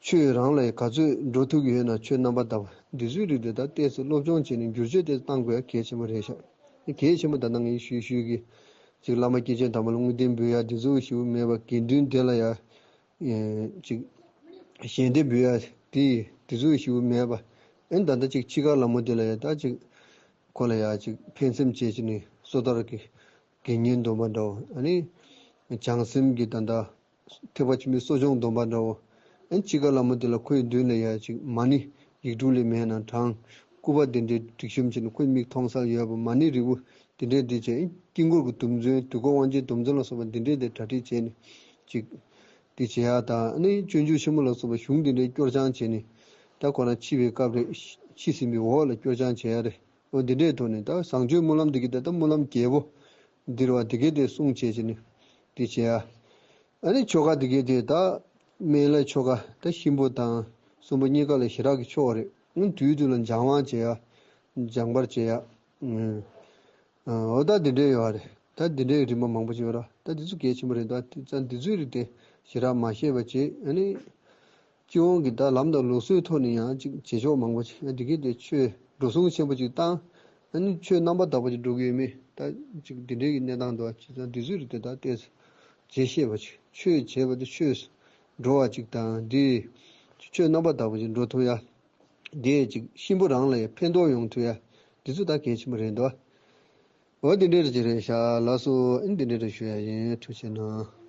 ཆོས་རང་ལ་ཡ་ག་ཚོད་འགྲོ་ཐུབ་ཀྱི་ཡོད་ན། ཆོས་རྣམ་པར་དག་པ་འདི་ཚོའི་རིགས་དེ་ད་ཏོག་ཙམ་སློབ་སྦྱོང་བྱས་ནས་བསྒྱུར་བཅོས་དེ་གཏང་དགོས་ཡ་གལ་ཆེན་པོ་རེད་ཤག་གལ་ཆེན་པོ། ད་ལྟ་ངས་ཞུས་ཞུས་ཀྱི་ཅིག་བླ་མ་སྐྱེས་ཆེན་དམ་པ་ལ་བསྔོ་རྟེན་འབུལ་ཡ་དེ་ཚོ་ཞེ་པོ་མེད་པ། དགེ་འདུན་དེ་ལ་ཡ་ཨེ་ཅིག་ཞལ་འདེབས་འབུལ་ཡ་དེ་དེ་ཚོ་ཞེ་པོ་མེད་པ། ཨེ་ད་ལྟ་ཅིག་འཆི་ཁ་ལ་མོ་དེ་ལ་ཡ་ད་ཅིག་ཁོ་ལ་ཡ་ཅིག་ཕན་སེམས་བྱས་བྱས་ནས་སོ་ཐར་གྱི་དགེ་བསྙེན་སྡོམ་པ་འདྲ་བོ། ཨ་ནི་བྱང་སེམས་ཀྱི་ད་ལྟ་ཐེག་པ་ཆེན་པོའི་གསོ་སྦྱོང་སྡོམ་པ་འདྲ་བོ། ཨ་ནི་འཆི་ཁ་ལ་མོ་དེ་ལ་ཁོའི་མདུན་ལ་ཡ་ཅིག་མ་ཎི་ཡིག་དྲུག་ལས་མེད་ན་བགྲང་། སྐུད་པ་དེ་འདྲའི་སྒྲིག་གཤོམ་བྱས་ནས་ཁོའི་མིག་མཐོང་ས་ཡོད་པ། མ་ཎི་རིལ་བུ་དེ་འདྲའི་འདི་བྱས། དཀྱིལ་འཁོར་གྱི་དུམ་ཚན། དུས་འཁོར་དབང་ཆེན་དུམ་ཚན་ལ་སོགས་པ་འདི་འདྲའི་དེ་གྲ་སྒྲིག་བྱས་ནས་ཅིག་འདི་བྱེད་ཡ་དང་། ཨ་ནི་སྤྱོད་འཇུག་ཆེན་མོ་ལ་སོགས་པ་གཞུང་འདི་འདྲའི་སྐྱོར་སྦྱང་བྱས་ནས། ད་ཁོ་རང་འཆི་བའི་སྐབས་རེད། འཆི་ཟིན་པའི་འོག་ལ་སྐྱོར་སྦྱང་བྱེད་ཡ་རེད། འོ་འདི་འདྲའི་ཐོག་ནས་ད་བཟང་སྤྱོད་སྨོན་ལམ་འདི་གི་ད་ལྟ་སྨོན་ལམ་རྒྱས་པོ་འདིར་བ་འདི་གའི་དེ་གསུང་བྱས་བྱས་ནས་འདི་བྱེད་ཡ། ཨ་ནི་ཆོ་ག་འདི་གའི་དེ་ད་སྨན་བླའི་ཆོ་ག་ད་གཤིན་པོ་དང་སྲིན་པོ་གཉིས་ཀ་ལ་ཞེ་དྲག་གི་ཆོག་རེད། ཨང་དུས་དུས་ལ་སྦྱང་བ་བྱེད་ཡ། སྦྱང་བར་བྱེད་ཡ། ཨང་འོ་ད་འདི་འདྲའི་ཡོད་རེད། ད་འདི་འདྲའི་རིམ་པ་མང་པོ་ཅིག་ཡོད་ར། ད་འདི་ཚོ་གལ་ཆེན་པོ་རེད། ད་དེ་ཙང་འདི་ཚོའི་རིགས་དེ་ཞེ་དྲག་མ་ཤེས་པ་བྱེད། ཨ་ནི་སྤྱི་ཡོངས་ཀྱི་ད་ལམ་དང་ལུགས་སྲོལ་ཐོག་ནས་ཡང་ཅིག་བྱེད་ཕྱོགས་མང་པོ་ཅིག་ཡང་འདི་གའི་དེ་ཆོས་འགྲོ་སོང་ཆེན་པོ་ཅིག་བཏང་། ཨ་ནི་ཆོས་རྣམ་པར་དག་པ་ཅིག་འགྲོ་གི་ཡོད་མེད་ད་ཅིག་འདི་འདྲའི་གི་གནས་སྟངས་འདུག་བ། བྱས་ཙང་འདི་ཚོའི་རིགས་དེ་ད་ཏོག་ཙམ་བརྗེད་ཤེས་པ་ཅིག་ཆོས་བྱས་པ་དེ་ཆོས་འགྲོ་བ་ཅིག་དང་། འདི་ཆོས་རྣམ་པར་དག་པ་ཅིག་འགྲོ་ཐུབ་ཡ། དེ་ཅིག་གཤིན་པོ་རང་ལ་ཡ་ཕན་ཐོགས་ཡོང་ཐུབ་ཡ། འདི་ཚོ་ད་གལ་ཆེན་པོ་རེད་འདུག་བ། འོ་འདི་འདྲའི་རིགས་ཅིག་རེད་ཤག་ལགས་སོ། ཨ་ནི་འདི་འདྲའི་རིགས་ཞུ་ཡ་ཡིན། ཐུགས་རྗེ་གནང་།